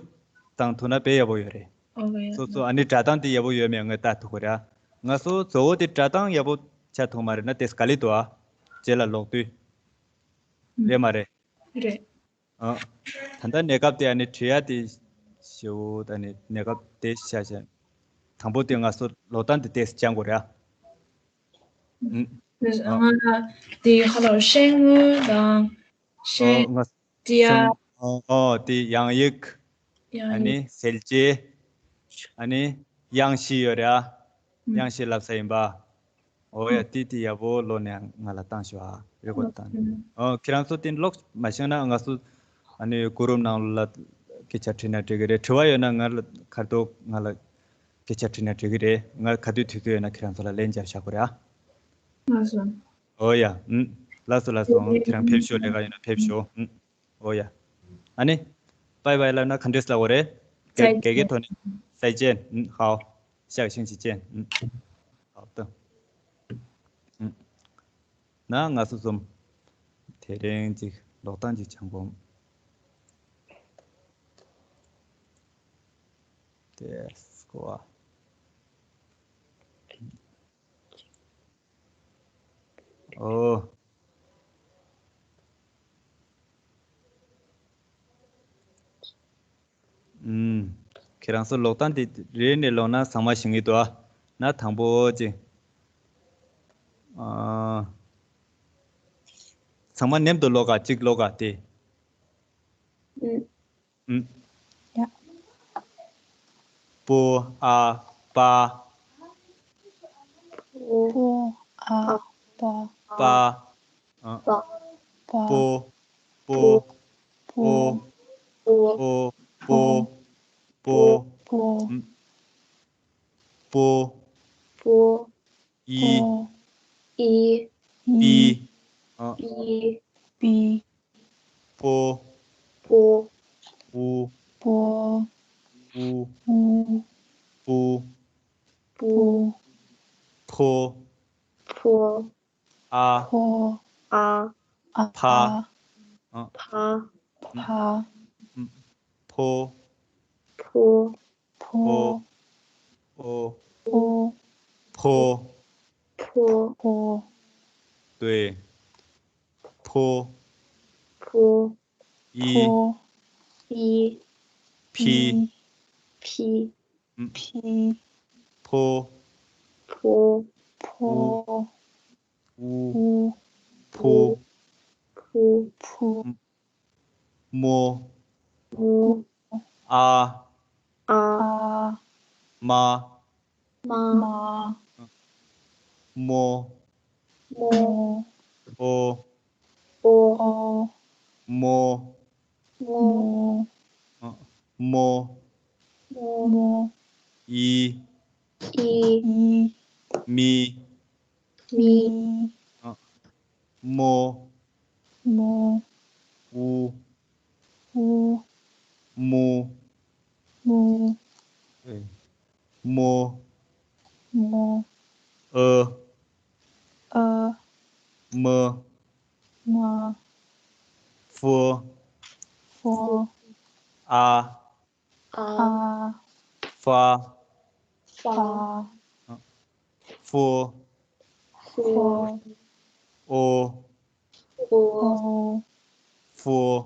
བཏང་ཐུབ་ན་དཔེ་ཡག་པོ་ཡོད་རེད། ཨོ་ཡ། སོ་སོ་ཨ་ནི་སྒྲ་གདངས་དེ་ཡག་པོ་ཡོད་མེད་ངས་ལྟ་ཐུབ་ཀྱི་རེད་ཨ། ང་སོ་གཙོ་བོ་དེ་སྒྲ་གདངས་ཡག་པོ་ཆགས་ཐུབ་མ་རེད་ན་དེ་དཀའ་ལས་འདུག་ཨ། རྗེས་ལ་ལོག་དུས། ཨུ། རེད་མ་རེད། རེད། ཨ། ད་ལྟ་གནས་སྐབས་དེ་ཨ་ནི་བྲིས་ཡ་དེ་ཞེ་བོ་ད་ནི་གནས་སྐབས་དེ་ཤ་ཤ། དང་པོ་དེ་ང་སོ་ལོག་སྟངས་དེ་དེ་སྦྱང་དགོས་རེད་ཨ། ཨུ། ཨ། ང་ལ་དེ་ཧ་ལོ་ཤེང་ངུ་དང་ཤེ། ཨོ་ང་ཏི་ཡ། ཤེང་ཨོ་ཨོ་དེ་ཡང་ཡིག་ཡང་ཨ་ནི་ཡིག་གསལ་བྱེད། ཨ་ནི་དབྱངས་བཞི་ཡོད་རེད་ཨ། ཨུ། དབྱངས་བཞི་ལབ་ས་ཡིན་པ། ཨོ་ཡ། ཨོ་ཏི་ཏི་ཡག་པོ་ལོ་ནས་ང་ལ་བཏང་ཤོག་ཨ། རེ་ཀོ་ཌི་བཏང་། ཨོ་ཁྱེད་རང་ཚོ་དེ་ལོག་མ་ཤེས་ན་ང་ཚོ་ཨ་ནི་གུ་རུབ་ནང་ལ་སྐད་ཆ་དྲིས་ན་འགྲིག་གི་རེད། དྲི་བ་ཡོད་ན་ང་ལ་ཁ་ཐོག་ང་ལ་སྐད་ཆ་དྲིས་ན་འགྲིག་གི་རེད། ང་ག་དུས་དུས་ཚོད་ཡོད་ན་ཁྱེད་རང་ཚོ་ལ་ལན་འཇལ་བཞག་གི་རེད་ཨ། ལགས་སོ། ཨོ་ཡ། ཨུམ། ལགས་སོ་ལགས་སོ། ཁྱེད་རང་ཕེབས་ཤོག་ལས་ཀ་ཡོད་ན་ཕེབས་ཤོག་ཨུམ། ཨོ་ཡ། ཨ་ནི། པའི་པའི་ལབ་ན་ག་འདྲས་ལབ་དགོས་རེད། སའི་ཅན། ག་གི་ཐོག་ནས། སའི་ཅན། ཨུམ། ཧའོ། ཤག་ཤིང་ཅི་ཅན། ཨུམ། ཧའོ་ཏོ། ཨུམ། ན་ང་སོ་གསུམ། དེ་རིང་ཅིག་ལོག་སྟངས་ཅིག་སྦྱང་གོམ། དེ་སྐོར་བ། ཨོ། ཨུམ། ཁྱེད་རང་ཚོ་ལོག་སྟངས་དེ་རེ་ནས་ལོག་ན་ཚང་མ་ཤེས་ཀྱི་འདུག་ཨ། ན་དང་པོ་ཅིག་ཨ། ཚང་མ་མཉམ་དུ་ལོག་ག་གཅིག་ལོག་ག་དེ། ཨུམ། ཨུམ། ཡ། པོ་ཨ་པ། པོ་ཨ་པ། པ། ཨ། པ། པོ། པོ། པོ། པོ། པོ། པོ། པོ། ཨུམ། པོ། པོ། ཨི། པོ། ཨི། པི། ཨི། ཨ། པི། པི། པོ། པོ། ཨུ། པོ། ཨུ། ཨུ། པུ། པུ། པུ། ཕོ། ཕོ། ཨ། ཕོ། ཨ། ཨ། ཕ། ཕ། ཨ། ཕ། ཕ། ཕོ། ཕོ། ཕོ། ཨོ། ཨོ། ཕོ། ཕོ། ཕོ། ཕོ། ཕོ། ཕོ། ཕོ། ཨི། ཕོ། ཨི། ཕི། ཨི། ཕི། ཕི། ཕོ། ཕོ། ཕོ། ཨུ། ཨུ། ཕུ། ཕུ། ཕུ། ཕུ། མོ། མོ། ཨ། ཨ། ཨ། མ། མ། མ། མོ། མོ། ཨོ། ཨོ། ཨོ། མོ། མོ། མོ། མོ། མོ། ཨི། ཨི། ཨི། མི། མི། མི། མོ། མོ། ཨུ། ཨུ། མུ། མུ། ཨེ། མོ། མོ། ཨ། ཨ། མ། མ། ཕོ། ཕོ། ཨ། ཨ། ཨ། ཧྥ། ཧྥ། ཧྥུ། ཧྥུ། ཧྥུ། ཨོ། ཨོ། ཧྥུ།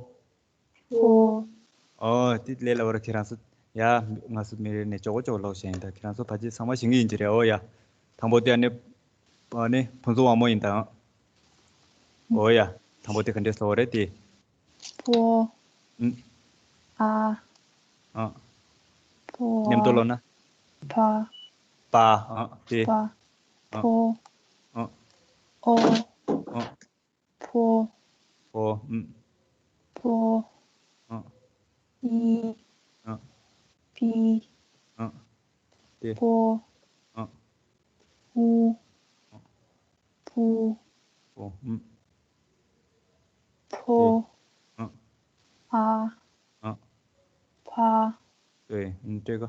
ཧྥུ། ཨོ། དེ་ལས་སླ་བོ་རེད། ཁྱེད་རང་ཚོ་ཡ། ང་ཚོ་མི་རེ་ནས་ཅོག་ཅོག་ཀློག་བྱས་ཡིན། ད་ཁྱེད་རང་ཚོ་ཕལ་ཆེར་ཚང་མ་ཤེས་ཀྱི་ཡིན་གྱི་རེད། ཨོ་ཡ། དང་པོ་དེ་ཨ་ནི། ཨ་ནི་ཕུན་ཚོགས་དབང་མོ་ཡིན་ད། ཨོ་ཡ། དང་པོ་དེ་ག་འདྲས་སློབ་པ་རེད་དེ། ཕོ། ཨུམ། ཨ། ཨ། ཕོ། མཉམ་དུ་ཀློག་ན། ཕ། པ། ཨ། དེ། པ། ཨ། ཕོ། ཨ། ཨོ། ཨ། ཕོ། ཕོ། ཨུམ། ཕོ། ཨ། ཨི། ཨ། པི། ཨ། དེ། ཕོ། ཨ། ཨུ། ཨ། ཕུ། ཕོ། ཨུམ། ཕོ། དེ། ཨ། ཨ། ཨ། ཕ། དེ། ཨུམ། སྤྲད་ག་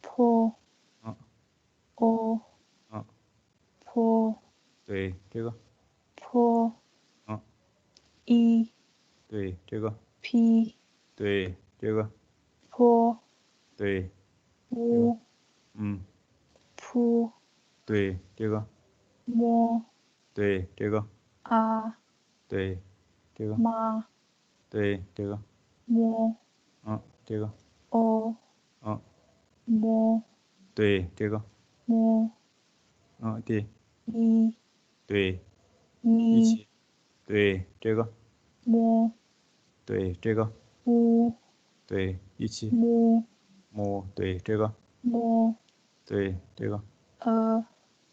ཕོ། ཨ། ཨོ། ཨ། ཕོ། དེ། སྤྲད་ག་ཕོ། ཨ། ཨི། དེ། སྤྲད་ག་ཕི། དེ། སྤྲད་ག་ཕོ། དེ། ཨུ། ཨུམ། ཕུ། དེ། སྤྲད་ག་མོ། དེ། སྤྲད་ག་ཨ། དེ། སྤྲད་ག་མ། དེ། སྤྲད་ག་མོ། ཨ། སྤྲད་ག་ཨོ། ཨ། མོ། དེ། སྤྲད་ག་མོ། ཨ། དེ། ཨི། དེ། ཨི། ཨི་ཆེ། དེ། སྤྲད་ག་མོ། དེ། སྤྲད་ག་ཨུ། དེ། ཨི་ཆེ། མུ། མོ། དེ། སྤྲད་ག་མོ། དེ། སྤྲད་ག་ཨ།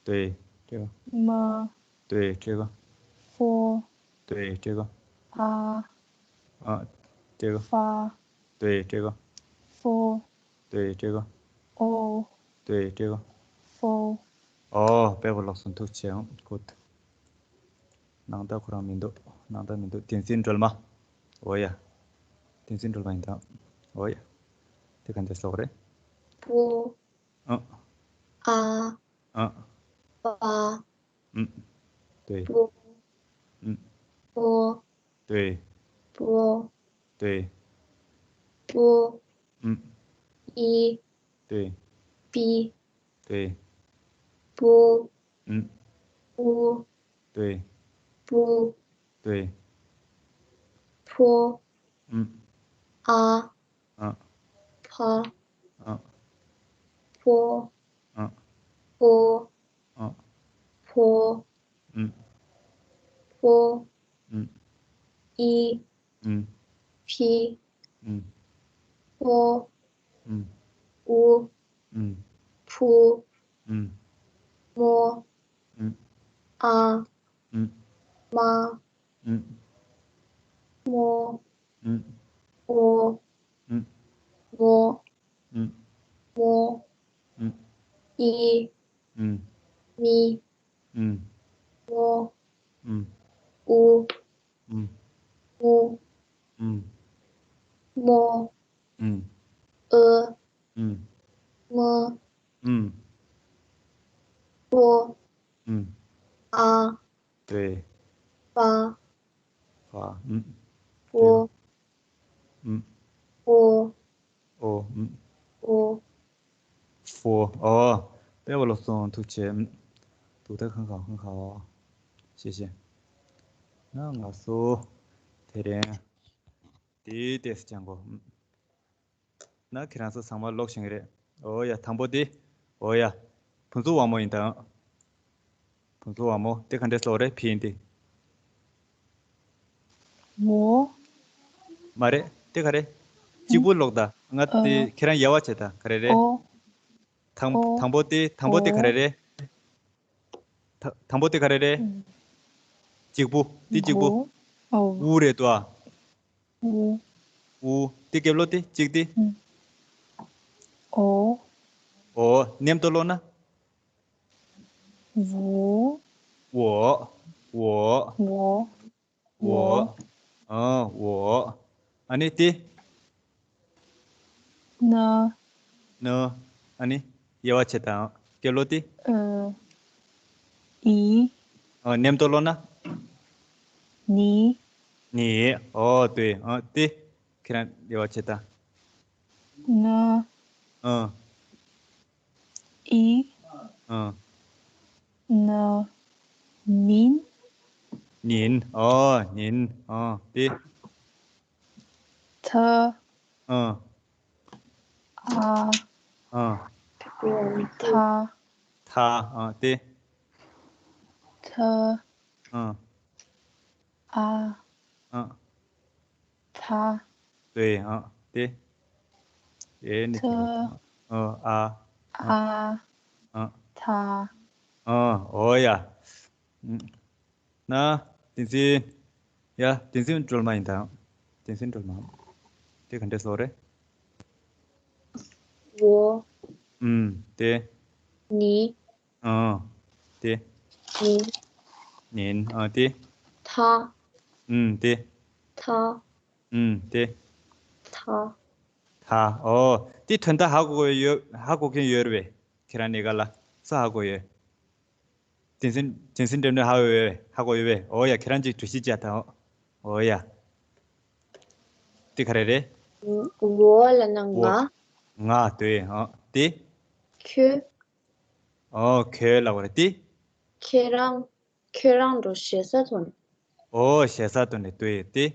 དེ། སྤྲད་ག་མ། དེ། སྤྲད་ག་ཧྥོ། དེ། སྤྲད་ག་ཨ། ཨ། སྤྲད་ག་ཧྥ། དེ། སྤྲད་ག་ཧྥོ། དེ། སྤྲད་ག་ཨོ། དེ། སྤྲད་ག་ཧྥོ། ཨོ། དཔེ་པོ་ལོག་སོང་། ཐུགས་རྗེ་ཆེ། ཨང་། ཀུད། ནང་ལྟ་ཁོ་རང་མི་འདུག་ནང་ལྟ་མི་འདུག་བསྟན་འཛིན་སྒྲོལ་མ། ཨོ་ཡ། བསྟན་འཛིན་སྒྲོལ་མ་ཡིན་ད། ཨོ་ཡ། དེ་ག་འདྲ་སློབ་པ་རེད། པོ། ཨ། ཨ། ཨ། པ། ཨུམ། དེ། པོ། ཨུམ། པོ། དེ། པོ། དེ། པོ། ཨུམ། ཨི། དེ། པི། དེ། པུ། ཨུམ། ཨུ། དེ། པུ། དེ། ཕོ། ཨུམ། ཨ། ཨ། ཕ། ཨ། ཕོ། ཨ། ཨོ། ཨ། ཕོ། ཨུམ། ཕོ། ཨུམ། ཨི། ཨུམ། ཕི། ཨུམ། ཕོ། ཨུམ། ཨུ། ཨུམ། ཕུ། ཨུམ། མོ། ཨུམ། ཨ། ཨུམ། མ། ཨུམ། མོ། ཨུམ། ཨོ། ཨུམ། མོ། ཨུམ། མོ། ཨུམ། ཨི། ཨུམ། མི། ཨུམ། མོ། ཨུམ། ཨུ། ཨུམ། མོ། ཨུམ། མོ། ཨུམ། ཨ། ཨུམ། མ། ཨུམ། ཕོ། ཨུམ། ཨ། དེ། པ། ཕ། ཨུམ། པོ། ཨུམ། ཨོ། ཨོ། ཨུམ། ཨོ། ཕོ། ཨོ། དཔེ་པོ་ལོག་སོང་། ཐུགས་རྗེ་ཆེ། ཐུགས་ད་ཁང་ཁང་ཁང་ཁང་། ཤེས་ཤེས། ན་ང་སོ། དེ་རིང་། དེ་ཏེས་ཅང་གོ། ན་ཁྱེད་རང་ཚོ་ཚང་མ་ཀློག་བཞིན་རེད། ཨོ་ཡ། དང་པོ་དེ། ཨོ་ཡ། ཕུན་ཚོགས་དབང་མོ་ཡིན་དང་། ཕུན་ཚོགས་དབང་མོ་དེ་ག་འདྲས་ཀློག་རེད། ཕིན་ཏེ། མོ། མ་རེད། དེ་ག་རེད། གཅིག་པུ་ཀློག་ད། ང་དེ་ཨ། ཁྱེད་རང་དབྱེ་བ་བྱེད་ད། ག་རེ་རེད། ཨོ། དང་ཨོ། དང་པོ་དེ། དང་པོ་དེ་ག་རེ་རེད། ད་དང་པོ་དེ་ག་རེ་རེད། གཅིག་པུ། དེ་གཅིག་པུ། མགོ། ཨོ། དབུ་རེད་དོ། དབུ། དབུ། དེ་རྒྱབ་ལོགས་དེ་གཅིག་དེ། ཨོ། ཨོ། མཉམ་དུ་ཀློག་ན། འོ། འོ། འོ། འོ། འོ། འོ། ཨ། འོ། ཨ་ནི་དེ། ན། ན། ཨ་ནི་དབྱེ་བ་ཕྱེ་དང་། རྒྱབ་ལོགས་དེ། ཨ། ཨི། ཨ། མཉམ་དུ་ཀློག་ན། ནི། ནི། ཨོ། དེ། ཨ། དེ། ཁྱེད་རང་དབྱེ་བ་ཕྱེ་དང་། ང་། ཨ། ཨི། ཨ། ན། ཉིན། ཉིན། ཨོ། ཉིན། ཨ། དེ། ཐ། ཨ། ཨ། ཨ། ཐ། ཐ། ཨ། དེ། ཐ། ཨ། ཨ། ཨ། ཐ། དེ། ཨ། དེ། ཨེ་ནི། ཐ། ཨ། ཨ། ཨ། ཨ། ཐ། ཨ། ཨོ་ཡ། ན། དེ་ཚིན། ཡ། དེ་ཚིན་སྒྲོལ་མ་ཡིན་ད། དེ་ཚིན་སྒྲོལ་མ། དེ་ག་འདྲ་སོ་རེད། 我། ཨུམ། དེ། 你། ཨ། དེ། 你། 您། ཨ། དེ། 他། ཨུམ། དེ། 他། ཨུམ། དེ། 他། 他། ཨོ། དེ་དོན་དག་ཧ་གོ་ཡོད། ཧ་གོ་མཁན་ཡོད་རེད་པས། ཁྱེད་རང་གཉིས་ཀ་ལ། སུ་ཧ་གོ་ཡོད། དེ་ཚིན། དེ་ཚིན་འགྲེམས་སྟོན་ཧ་གོ་ཡོད། ཧ་གོ་ཡོད་པས། ཨོ་ཡ། ཁྱེད་རང་གཅིག་འགྲེལ་བཤད་བྱས་དང་། ཨོ་ཡ། དེ་ག་རེ་རེད། 我 ལབ་ན་ང་། ང་། དེ། ཨ། དེ། ཁྱོད། ཨོ། ཁྱོད་ལབ་པ་རེད་དེ། ཁྱེད་རང་། ཁྱེད་རང་འགྲོ་ཞེ་ས་དོན། ཨོ། ཞེ་ས་དོན་རེད་དེ། དེ།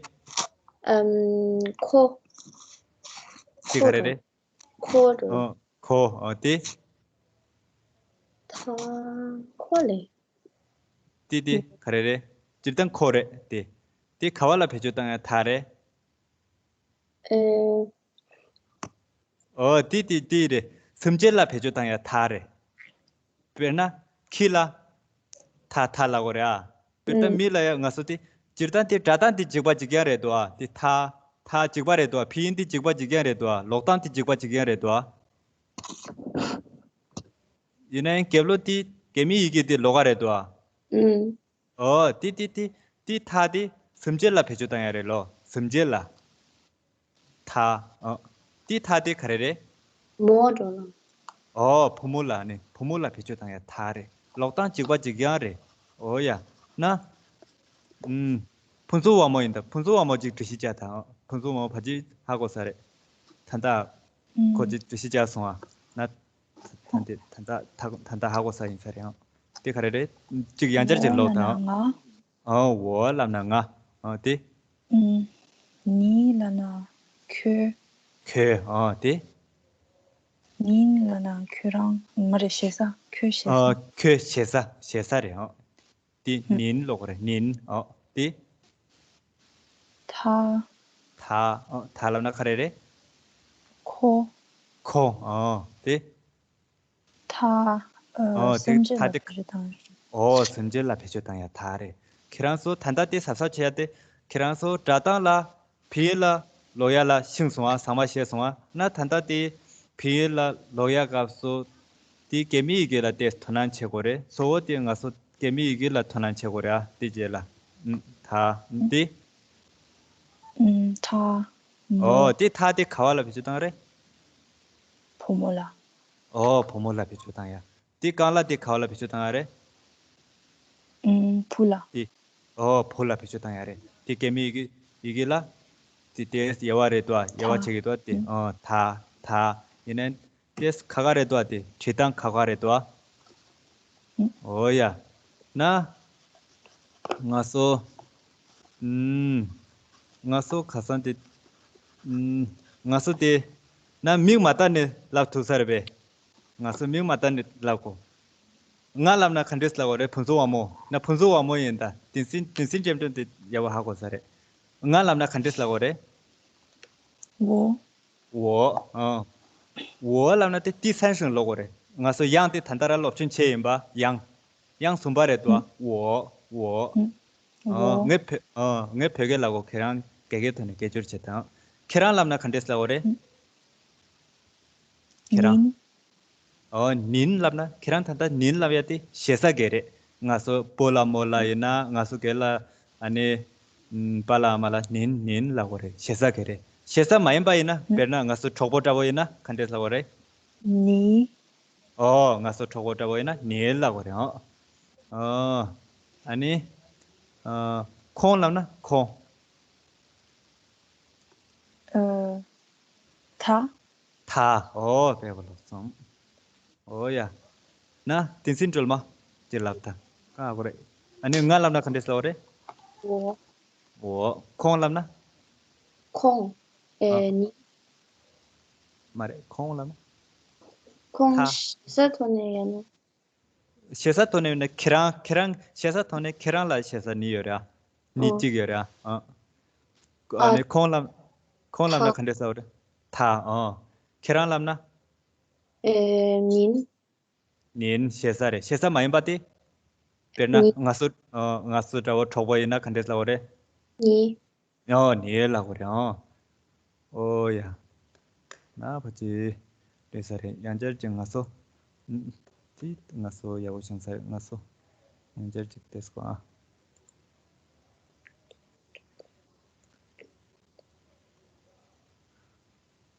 ཨམ། ཁོ། དེ་ག་རེ་རེད། ཁོ་འགྲོ། ཨོ། ཁོ། ཨོ། དེ། ཐ། ཁོ་ལེ། དེ་དེ་ག་རེ་རེད། སྤྱིར་བཏང་ཁོ་རེད་དེ། དེ་ག་བ་ལ་བེད་སྤྱོད་བཏང་ཡ་ཐ་རེད། ཨེ། ཨོ། དེ་དེ་དེ་རེད། སེམས་ཅན་ལ་བེད་སྤྱོད་བཏང་ཡ་ཐ་རེད། དཔེར་ན། ཁྱི་ལ། ཐ་ཐ་ལབ་དགོས་རེད་ཨ། དཔེར་ན། ཨུམ། མི་ལ་ཡ་ང་ཚོ་དེ། སྤྱིར་བཏང་དེ་སྒྲ་གདངས་དེ་འཇིགས་པ་འཇིགས་རྐྱང་རེད་འདུག་ཨ། དེ་ཐ། ཐ་འཇིགས་པ་རེད་འདུག་ཨ། ཕ་ཡུལ་དེ་འཇིགས་པ་འཇིགས་རྐྱང་རེད་འདུག་ཨ། ཀློག་སྟངས་དེ་འཇིགས་པ་འཇིགས་རྐྱང་རེད་འདུག་ཨ། ཡིན་ནའི་རྒྱབ་ལོགས་དེ་རྒྱ་མིའི་ཡི་གེ་དེ་ལོགས་ཀ་རེད་འདུག་ཨ། ཨུམ། ཨོ། དེ་དེ་དེ་དེ་ཐ་དེ་སེམས་ཅན་ལ་བེད་སྤྱོད་བཏང་ཡ་རེད་ལོ། སེམས་ཅན་ལ། ཐ། ཨོ། དེ་ཐ་དེ་ག་རེ་རེད། མོ་འགྲོ་ལ། ཨོ། བུ་མོ་ལ་ནི། བུ་མོ་ལ་བེད་སྤྱོད་བཏང་ཡ་ཐ་རེད། ཀློག་སྟངས་འཇིགས་པ་འཇིགས་རྐྱང་རེད། ཨོ་ཡ། ན། ཨུམ། ཕུན་ཚོགས་དབང་མོ་ཡིན་ད། ཕུན་ཚོགས་དབང་མོ་གཅིག་འགྲེལ་བཤད་བྱས་དང་། ཕུན་ཚོགས་དབང་མོ་ཕལ་ཆེར་ཧ་གོ་ས་རེད། ད་ལྟ་ཁོ་ཅིག་འགྲེལ་བཤད་བྱས་སོང་ཨ། ན། ད་ལྟ་ད་ལྟ་ད་ལྟ་ཧ་གོ་ས་ཡིན་ས་རེད་ཨང་། དེ་ག་རེ་རེད། གཅིག་ཡང་བསྐྱར་ཅིག་ཀློག་དང་། ཨ། འོ་ལབ་ན་ང་། ཨ། དེ། ཨུམ། ནི་ལབ་ན་ཁྱོད། ཁྱོད། ཨ། དེ། ཉིན་ལབ་ན་ཁྱོད་རང་མ་རེད། ཞེ་ས། ཁྱོད་ཞེ་ས། ཨ། ཁྱོད་ཞེ་ས། ཞེ་ས་རེད་ཨ། དེ་ཉིན་ལབ་དགོས་རེད། ཉིན། ཨ། དེ། ཐ། ཐ། ཨ། ཐ་ལབ་ན་ག་རེ་རེད། ཁོ། ཁོ། ཨ། དེ། ཐ། ཨ། ཨོ། དེ་སེམས་ཅན་ཐ་ལ་དེ། བེད་སྤྱོད་བཏང་ཡ། ཨོ། སེམས་ཅན་ལ་བེད་སྤྱོད་བཏང་ཡ་ཐ་རེད། ཁྱེད་རང་ཚོ་ད་ལྟ་དེ་གཟབ་གཟབ་བྱེད་ཡ་དེ། ཁྱེད་རང་ཚོ་སྒྲ་གདངས་ལ། བོད་ཡིག་ལ་ཀློག་ཡ་ལ་ཤེས་སོང་ཨ། ཚང་མ་ཤེས་སོང་ཨ། ན་ད་ལྟ་དེ་བོད་ཡིག་ལ་ཀློག་ཡ་སྐབས་སུ་དེ་རྒྱ་མི་ཡི་གེ་ལ་དེ་དོ་སྣང་བྱེད་དགོས་རེད། གཙོ་བོ་དེ་ང་ཚོ་རྒྱ་མི་ཡི་གེ་ལ་དོ་སྣང་བྱེད་དགོས་རེད་ཨ། དེ་རྗེས་ལ། ཨུམ། ད། དེ། ཨུམ། ཐ། ཨོ། དེ་ཐ་དེ་ག་བ་ལ་བེད་སྤྱོད་བཏང་རེད། བུ་མོ་ལ། ཨོ། བུ་མོ་ལ་བེད་སྤྱོད་བཏང་ཡ། དེ་རྐང་ལག་དེ་ག་བ་ལ་བེད་སྤྱོད་བཏང་ཡ་རེད། ཨུམ། བུ་ལ། དེ། ཨོ། བུ་ལ་བེད་སྤྱོད་བཏང་ཡ་རེད། དེ་རྒྱ་མི་ཡི་གེ། ཡི་གེ་ལ། དེ་དེ་དབྱེ་བ་རེད་དོ། དབྱེ་བ་ཐ། ཕྱེ་གི་དོ་དེ། ཨུམ། ཨོ། ཐ། ཐ། ཡིན་ནའི་དེ་ཁ་ཁ་རེད་དོ། དེ་བྲིས་སྟངས་ཁ་ཁ་རེད་དོ། ཨུམ། ཨོ་ཡ། ན། ང་ཚོ། ཨུམ། ང་ཚོ་ཁ་སང་དེ། ཨུམ། ང་ཚོ་དེ། ན་མིག་མ་བལྟས་ནས་ལབ་ཐུབ་ས་རེད་པས། ང་ཚོ་མིག་མ་བལྟས་ནས་ལབ་དགོས། ང་ལབ་ན་ག་འདྲས་ལབ་དགོས་རེད། ཕུན་ཚོགས་དབང་མོ། ན་ཕུན་ཚོགས་དབང་མོ་ཡིན་ད། དེང་སང་དེང་སང་འགྲེམས་སྟོན་དེ་ཡག་པོ་ཧ་གོ་ས་རེད། ང་ལབ་ན་ག་འདྲས་ལབ་དགོས་རེད། འོ། འོ། ཨ། འོ་ལབ་ན་དེ་ཏི་སན་ཤིང་ལབ་དགོས་རེད། ང་ཚོ་ཡང་དེ་ད་ལྟ་ར་སློབ་ཆེན་བྱས་ཡིན་པ། ཡང་། ཡང་གསུམ་པ་རེད་དོ། ཨུམ། འོ། འོ། ཨུམ། ཨ། འོ། ངས་བོད། ཨ། ངས་བོད་སྐད་ལབ་གོ། ཁྱེད་རང་རྒྱ་སྐད་ཐོག་ནས་སྐད་སྒྱུར་བྱེད་དང་། ཁྱེད་རང་ལབ་ན་ག་འདྲས་ལབ་དགོས་རེད། ཨུམ། ཁྱེད་རང་། ཉིན། ཨོ། ཉིན་ལབ་ན། ཁྱེད་རང་ད་ལྟ་ཉིན་ལབ་ཡ་དེ་ཞེ་ས་གི་རེད། ང་ཚོ་བུ་ལ་མོ་ལ་ཡིན་ན། ང་ཚོ་སྒེར་ལ་ཨ་ནི་ཨམ། པཱ་ལགས་ཨ་མ་ལ་ཉིན་ཉིན་ལབ་དགོས་རེད། ཞེ་ས་གི་རེད། ཞེ་ས་མ་ཡིན་པ་ཡིན་ན། དཔེར་ན་ང་ཚོ་གྲོགས་པོ་འདྲ་པོ་ཡིན་ན་ག་འདྲས་ལབ་དགོས་རེད། ནི། ཨོ། ང་ཚོ་གྲོགས་པོ་འདྲ་པོ་ཡིན་ན་ནི་ལབ་དགོས་རེད། ཨོ། ཨོ། ཨ་ནི། ཨ། ཁོང་ལབ་ན་ཁོང་། ཨ། ཐ། ད། ཨོ་དཔེ་བ་ལོག་སོང་། ཨོ་ཡ། ན་བསྟན་འཛིན་སྒྲོལ་མ། ཅི་ལབ་ད། ཀ་གོ་རེད། ཨ་ནི་ང་ལབ་ན་ག་འདྲས་ལབ་རེད། འོ། འོ། ཁོང་ལབ་ན། ཁོང་། ཨ། ཨེ་ནི། མ་རེད། ཁོང་ལབ་ན། ཁོང་ད། ཞེ་ས་ཐོག་ནས་ཡོད་ན། ཞེ་ས་ཐོག་ནས་ཡོད་ན་ཁྱེད་རང་ཁྱེད་རང་ཞེ་ས་ཐོག་ནས་ཁྱེད་རང་ལ་ཞེ་ས་ནི་ཡོད་རེད་ཨ། ནི་ཨོ། གཅིག་ཡོད་རེད་ཨ། ཨ། ཨ་ཨ། ནི་ཁོང་ལབ། ཁོང་ལབ་ན་ད། ག་འདྲས་ལབ་རེད། ད། ཨོ། ཁྱེད་རང་ལབ་ན། ཨེ། ཉིན། ཉིན་ཞེ་ས་རེད། ཞེ་ས་མ་ཡིན་པ་དེ། དཔེར་ན་ཉི། ང་ཚོ། ཨ། ང་ཚོ་འདྲ་བོ་གྲོགས་པོ་ཡིན་ན་ག་འདྲས་ལབ་རེད། ཉི། ཨོ་ནི་ལབ་དགོས་རེད་ཨོ། ཨོ་ཡ། ན་ཕ་ཅི། རེད་ས་རེད། ཡང་བསྐྱར་ཅིག་ང་ཚོ། ཨུམ། དེ་ང་ཚོ་ཡག་པོ་བྱུང་ས་རེད། ང་ཚོ་ཡང་བསྐྱར་ཅིག་ཏེས་གོ་ཨ།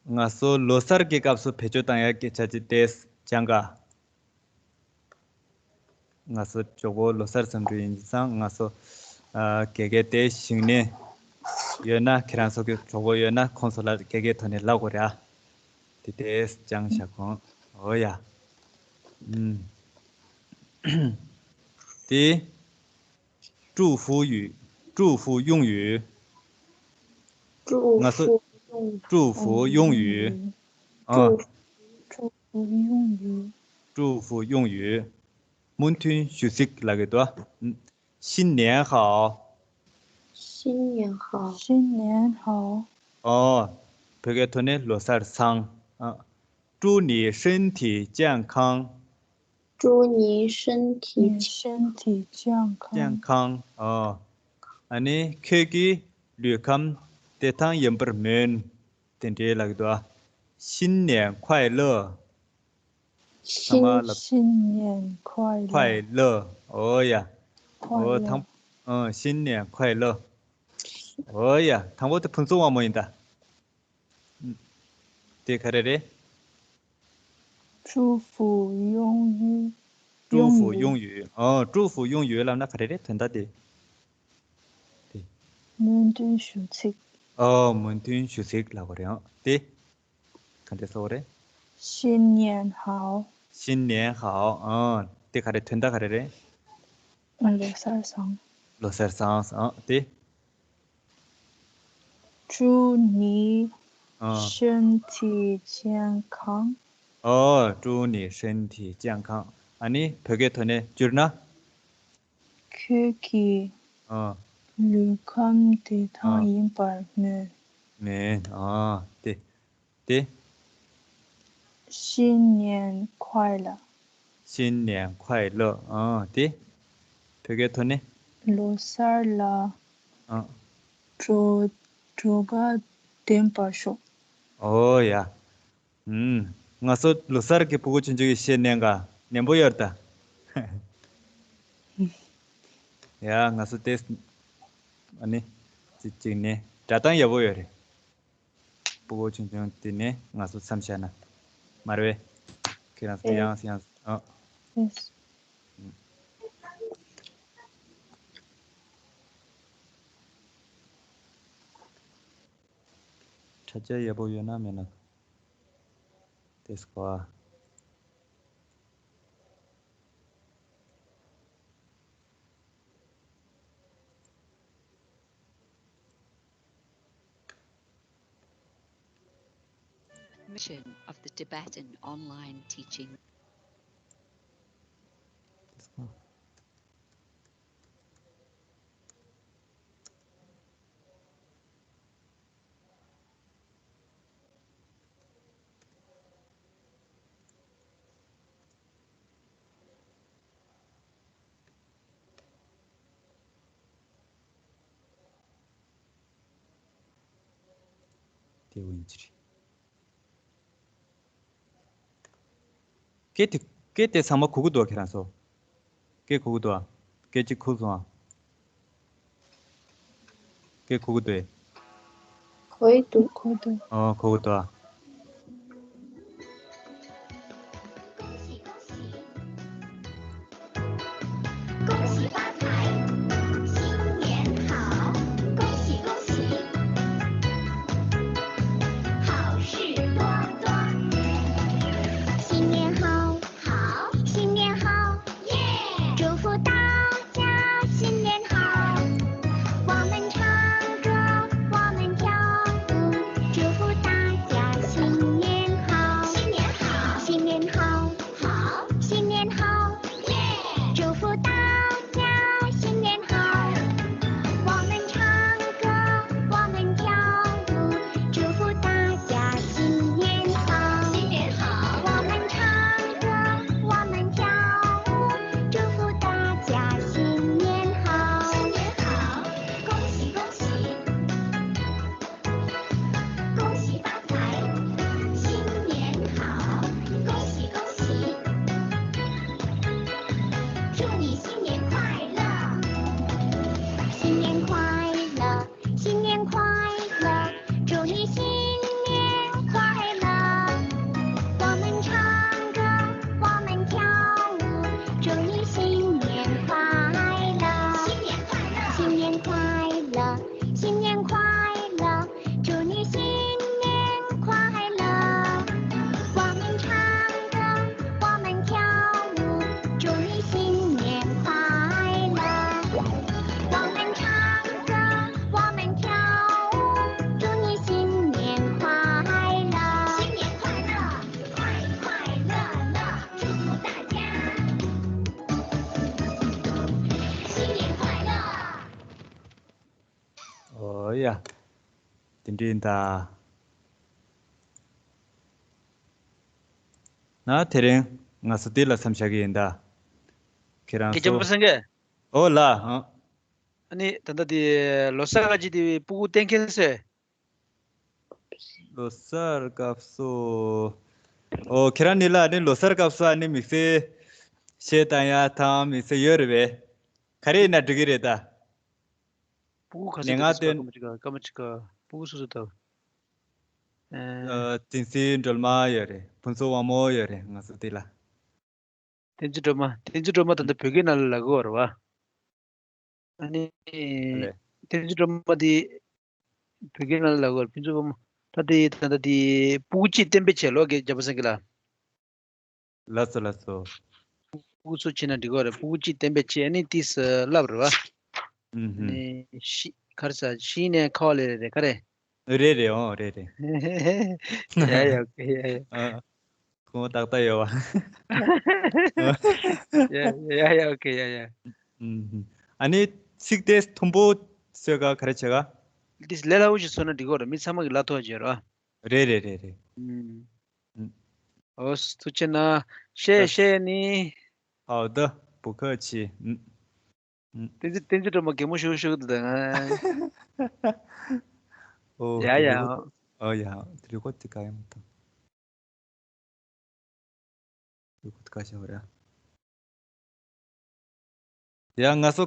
ང་ཚོ་ལོ་གསར་གྱི་སྐབས་སུ་བེད་སྤྱོད་བཏང་ཡག་སྐད་ཆ་ཅིག་ཏེས་སྦྱང་ག། ང་ཚོ་གྲོགས་པོ་ལོ་གསར་འཚམས་འདྲི་ཡིན་ཙང་ང་ཚོ། ཨ། དགེ་རྒན་དེ་ཞིང་ནས་ཡོད་ན། ཁྱེད་རང་ཚོ་གི་གྲོགས་པོ་ཡོད་ན་ཁོང་ཚོ་ལ་དགེ་རྒན་ཐོག་ནས་ལབ་དགོས་རེད་ཨ། དེ་དེ་སྦྱང་བྱ་ཁོང་། ཨོ་ཡ། ཨུམ། དེ། 祝福语，祝福用语。 祝福用语。 ང་ཚོ། 祝福用语。 ཨ། 祝福用语。 祝福用语。 མུ་མཐུད་ཞུ་ཚིག་ལབ་ཀྱི་འདུག་ཨ། 新年好。 新年好。 新年好。 ཨོ། བོད་སྐད་ཐོག་ནས་ལོ་གསར་བཟང་། ཨ། 祝你身体健康。 祝你身体健康。 健康。 ཨོ། ཨ་ནི་ཁྱོད་ཀྱི་ལུས་ཁམས་བདེ་ཐང་ཡིན་པར་སྨོན། དེ་འདྲའི་ལབ་ཀྱི་འདུག་ཨ། 新年快乐。 ཚང་མ་ལབ། 新年快乐。 快乐། ཨོ་ཡ། 快乐། ཨོ་དང་། ཨ། 新年快乐། ཨོ་ཡ། དང་པོ་དེ་ཕུན་ཚོགས་དབང་མོ་ཡིན་ད། དེ་ག་རེ་རེད། 祝福用语། 祝福用语། ཨོ། 祝福用语 ལབ་ན་ག་རེ་རེད། དོན་དག་དེ། དེ། སྨོན་འདུན་ཞུ་ཚིག་ཨོ། སྨོན་འདུན་ཞུ་ཚིག་ལབ་དགོས་རེད་ཨང་། དེ། ག་འདྲས་ལབ་དགོས་རེད། 新年好། 新年好། ཨོ། དེ་ག་རེ། དོན་དག་ག་རེ་རེད། ལོ་གསར་བཟང་། ལོ་གསར་བཟང་། ཨོ། དེ། 祝你ཨ། 身体健康། ཨོ། 祝你身体健康། ཨ་ནི་བོད་སྐད་ཐོག་ནས་བསྒྱུར་ན། ཁྱོད་ཀྱི་ཨ། ལུས་ཁམས་བདེ་ཐང་ཨ། ཡིན་པར་སྨོན། སྨོན། ཨ། དེ། དེ། 新年快乐། 新年快乐། ཨ། དེ། བོད་སྐད་ཐོག་ནས། ལོ་གསར་ལ། ཨ། བྲོ། བྲོ་བ་ལྡན་པར་ཤོག་ཨོ་ཡ། ཨུམ། ང་ཚོ་ལོ་གསར་གྱི་ཕྲུ་གུ་ཆུང་ཆུང་གི་གཞས་ནན་ག་ནན་པོ་ཡོད་ད། ཡ། ང་ཚོ་དེ། ཨ་ནི། ཅིག་ཅིག་ནི་སྒྲ་གདངས་ཡག་པོ་ཡོད་རེད། ཕྲུ་གུ་ཆུང་ཆུང་དེ་ནས་ང་ཚོ་མཚམས་བཞག་ན། མ་རེད་པས། ཁྱེད་རང་ཚོ་ཡང་ཡང་། ཨ། དྲ་རྒྱ་ཡག་པོ་ཡོད་ན་མེད་ན། དེ་སྐོར། Mission of the Tibetan online teaching. དེ་འོན་ཅི་རེད། སྐད་དེ། སྐད་དེ་ཚང་མ་གོ་གི་འདུག་ཁྱེད་རང་ཚོ། སྐད་གོ་གི་འདུག་ཨ། སྐད་ཅིག་ཁུག་སོང་ཨ། སྐད་གོ་གི་འདུག་གོ་ཡི་འདུག་གོ་འདུག་ཨོ། གོ་གི་འདུག་ཨ། 恭喜恭喜，恭喜发财，新年好，恭喜恭喜，好事多多。ཡ། དེ་འདྲ་ཡིན་ད། ན་དེ་རིང་ང་ཚོ་འདི་ལ་མཚམས་བཞག་གི་ཡིན་ད། ཁྱེད་རང་ཚོ། སྐད་ཆ་མ་སེང་གེ། ཨོ་ལ། ཨ་ནི་ད་ལྟ་དེ་ལོ་གསར་ག་ཅིག་དེ་སྤུ་གུ་གཏན་འཁེལ་སོང་། ལོ་གསར་སྐབས་སུ། ཨོ་ཁྱེད་རང་གཉིས་ལ་ཨ་ནི་ལོ་གསར་སྐབས་སུ་ཨ་ནི་དམིགས་བསལ་གཞས་བཏང་ཡ་དང་དམིགས་བསལ་ཡོད་རེད་པས། ག་རེ་ཡིན་ན་འགྲིག་གི་རེད་ད། སྤུ་གུ་ག་ཚོད་ཉེ་ང་ལྟོས་སྐར་མ་གཅིག་ག་སྐར་མ་གཅིག་ག་སྤུ་གུ་སོ་སོ་ལྟ་བུ། ཨ། བསྟན་འཛིན་སྒྲོལ་མ་ཡོད་རེད། ཕུན་ཚོགས་དབང་མོ་ཡོད་རེད། ང་ཚོ་འདི་ལ། བསྟན་འཛིན་སྒྲོལ་མ། བསྟན་འཛིན་སྒྲོལ་མ་ད་ལྟ་བོད་སྐད་ནང་ལ་ལབ་ཀྱི་ཡོད་རེད་བ། ཨ་ནི། ཨ་ལས། བསྟན་འཛིན་སྒྲོལ་མ་དེ་བོད་སྐད་ནང་ལ་ལབ་ཀྱི་ཡོད་རེད། ཕུན་ཚོགས་དབང་མོ། ད་དེ་ད་ལྟ་དེ་སྤུ་གུ་གཅིག་གཏན་འབེབས་བྱས་ལོ་རྒན་རྒྱལ་པོ་སེང་གེ་ལགས། ལགས་སོ་ལགས་སོ། སྤུ་གུ་ཚོ་བྱས་ན་འགྲིག་གི་རེད། སྤུ་གུ་གཅིག་གཏན་འབེབས་བྱས་ནས་ཏིས་ལབ་རེད་བ། ཨུམ་ཧུམ། ནས་ཤི་ག་རེ་ཟ་ཤི་ནས་ཁ་བ་ལས་རེད་ག་རེད། རེད་རེད། ཨོ་རེད་རེད། ཡ་ཡ་ཨོ་ཁེ་ཡ་ཡ། ཨ། ཁོང་ཏག་ཏག་ཡོད་བ། ཡ་ཡ་ཡ་ཨོ་ཁེ་ཡ་ཡ། ཨུམ་ཧུམ། ཨ་ནི་ཚིག་དེ་མཐོན་པོ་བཟོས་ག་ག་རེ་བྱེད་ག་ཏིས་ལས་སླ་བོ་ཞིག་བཟོས་ན་འགྲིག་གི་རེད། མི་ཚང་མ་གི་ལབ་ཐུབ་བྱས་རེད་བ། རེད་རེད་རེད་རེད། ཨུམ། ཨུམ། ཨོ་ཐུགས་རྗེ་གནང་། བཤད་ཨ། བཤད་ནི། ཨའོ་ད་བུ་ཁ་ཆེ། ཨུམ། ཨུམ། བསྟན་འཛིན་བསྟན་འཛིན་སྒྲོལ་མ་གད་མོ་ཤོར་ཤོར་གི་འདུག་ད་ང་། ཨོ་ཡ་ཡ། ཨོ་ཡ་རི་ཀོ་ཏི་ག་ཡང་མ་ཐང་། རི་ཀོ་ཏི་ག་ཤ་བ་ར། ཡ་ང་ཚོ་